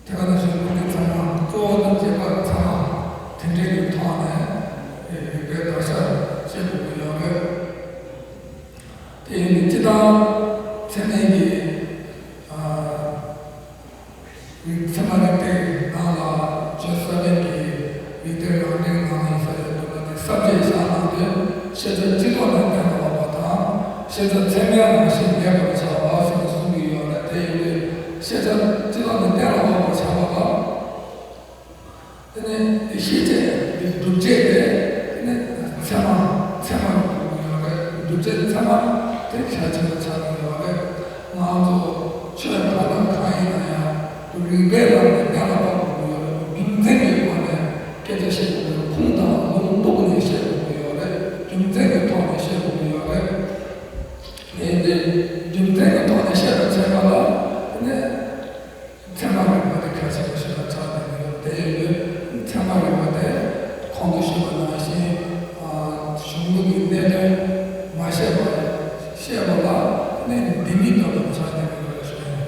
དེ་ག་ནང་བཞིན་ཁོང་གི་ཚད་མ་གཙོ་བོ་དང་རྗེས་དཔག་གི་ཚད་མ་དེ་འདྲའི་གི་ཐོག་ནས་རིགས་པའི་དགག་བྱ་བྱེད་དགོས་ཀྱི་ཡོད་རེད། དེ་ཡིན་དུས་སྤྱིར་བཏང་ཚད་མའི་གི་ཨ། རིགས་ཚད་མ་རིགས་གཏེར་ནང་ལ་བརྗོད་ས་མེད་ཀྱི་རིགས་གཏེར་རང་འགྲེལ་ནང་ཡིན་ས་རེད་འདུག་ན་དེ་གསལ་བྱེད་བཞག་གནང་དོན་ཤེས་བྱ་སྤྱི་ལྡོག་ནས་གཏན་ལ་དབབ་པ་དང་། ཤེས་བྱ་ཚད་མའི་རང་བཞིན་མེད་པར་བྱ་བ་ཟེར་ནས་གསུང་གི་ཡོད་རེད། དེ་ཡིན་དུས་ཤེས་བྱ་སྤྱི་ལྡོག་ནས་གཏན་ལ་དབབ་པར་བྱ་བ་དང་། དེ་ནས་དེ་ཤེས་བྱའི་སྒྲུབ་བྱེད་དེ་དེ་ནས་ཚད་མ་ཚད་མ་རུ་གོ་གི་ཡོད་རེད། སྒྲུབ་བྱེད་ཚད་མ་དེ་ཁྱད་ཆེན་པོ་ཆགས་ཀྱི་ཡོད་རེད། ང་ཚོ་ཆོས་གང་དང་གང་ཡིན་ན་ཡང་རིགས་པའི་ལམ་ནས་གཏན་ལ་དབབ་དགོས་ཀྱི་ཡོད་རེད། རྒྱུ་མཚན་གྱི་སྒོ་ནས་སྐད་ཆ་བཤད་དགོས་ཀྱི་ཡོད་རེད། ཁུངས་དང་ལུང་གཏུགས་ནས་བཤད་དགོས་ཀྱི་ཡོད་རེད། རྒྱུ་མཚན་གྱི་ཐོག་ནས་བཤད་དགོས་ཀྱི་ཡོད་རེད། དེ་འདི་རྒྱུ་མཚན་གྱི་ཐོག་ནས་བཤད་པ་བྱས་པ་ལ་དེ་ནས། ཚད་མ་རིག་པ་དེ་གལ་ཆེན་པོ་ཞིག་ལ་ཆགས་བསྡད་ཀྱི་ཡོད། དེ་ཡིན་དུས་ཚད་མ་རིག་པ་དེ་གོང་དུ་ཞུས་པ་ནང་བཞིན་གཞུང་ལུགས་ཀྱི་གནད་དོན་མ་ཤེས་པ་ཤེས་པ་ལ་གནས་ནས་ལྡེ་མིག་ལྟ་བུ་ཆགས་བསྡད་ཀྱི་ཡོད་ཞུ་ཡ་ཡིན།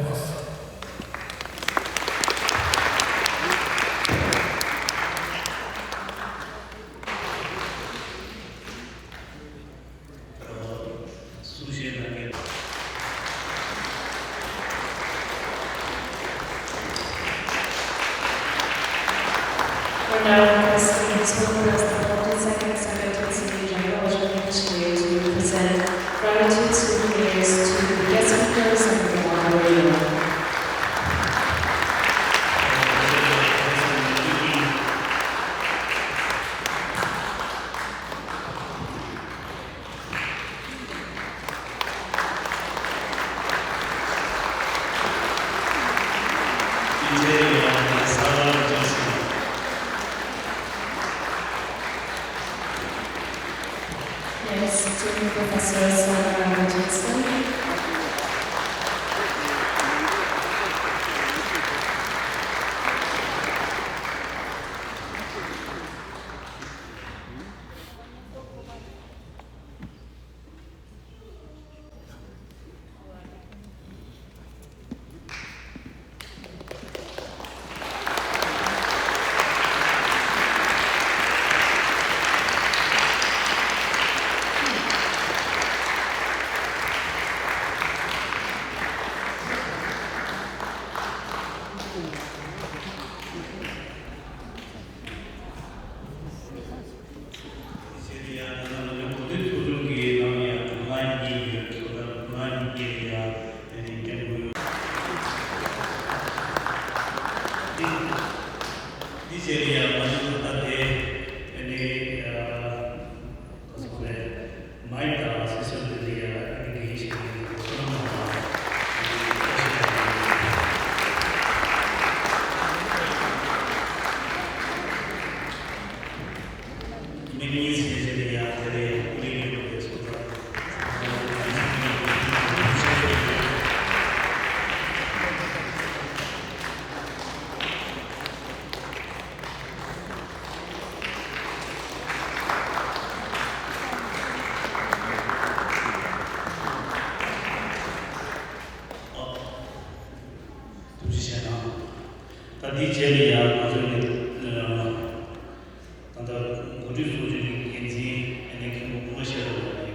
གསུང་བཤད་གནང་མཁན། We're now requesting His Holiness the forty-second Secretary General of H K to present gratitude souvenirs to the guest speakers and the moderator. Next, Professor Sandra Richardson. དེ་བྱས་ནས་ཡང་ད་ལྟ་ང་ཚོའི་གོ་སྒྲིག་ཚོགས་ཆུང་གི་ནང་ཡང་ལ་ཡིན་ཡོད། ཚོགས་ཐར་ལ་ཡིན་ཡོད། ཡང་དེ་ནས་སྐྱབས་མགོན། འདི་བྱས་ནས་ཡང་ང་ཚོ་ད་ལྟ་དེ་དེ་ནས་ཨ་ག་ཚོད་རེད། མ་ཡི་དང་སི་སི་ལི་ཡ་ཨ་ནི་གི་ཤེས་ནས་བསོད་ནམས་དང་། མིག་གཉིས་ཟིན་བྱས་ནས་ཡང་དེ་ལས་ཀུ་ལི་ཡོད་པའི་སོ་ད། ཐུགས་རྗེ་ཆེ་གནང་། ད་འདི་རྗེས་ལ་ཡང་ང་ཚོའི་ད་ལྟ་གོ་སྒྲིག་ཚོགས་ཆུང་གི་འགན་འཛིན་ཨ་ནི་མཁན་པོ་མུ་ཁ་ཤེས་རབ་ལགས་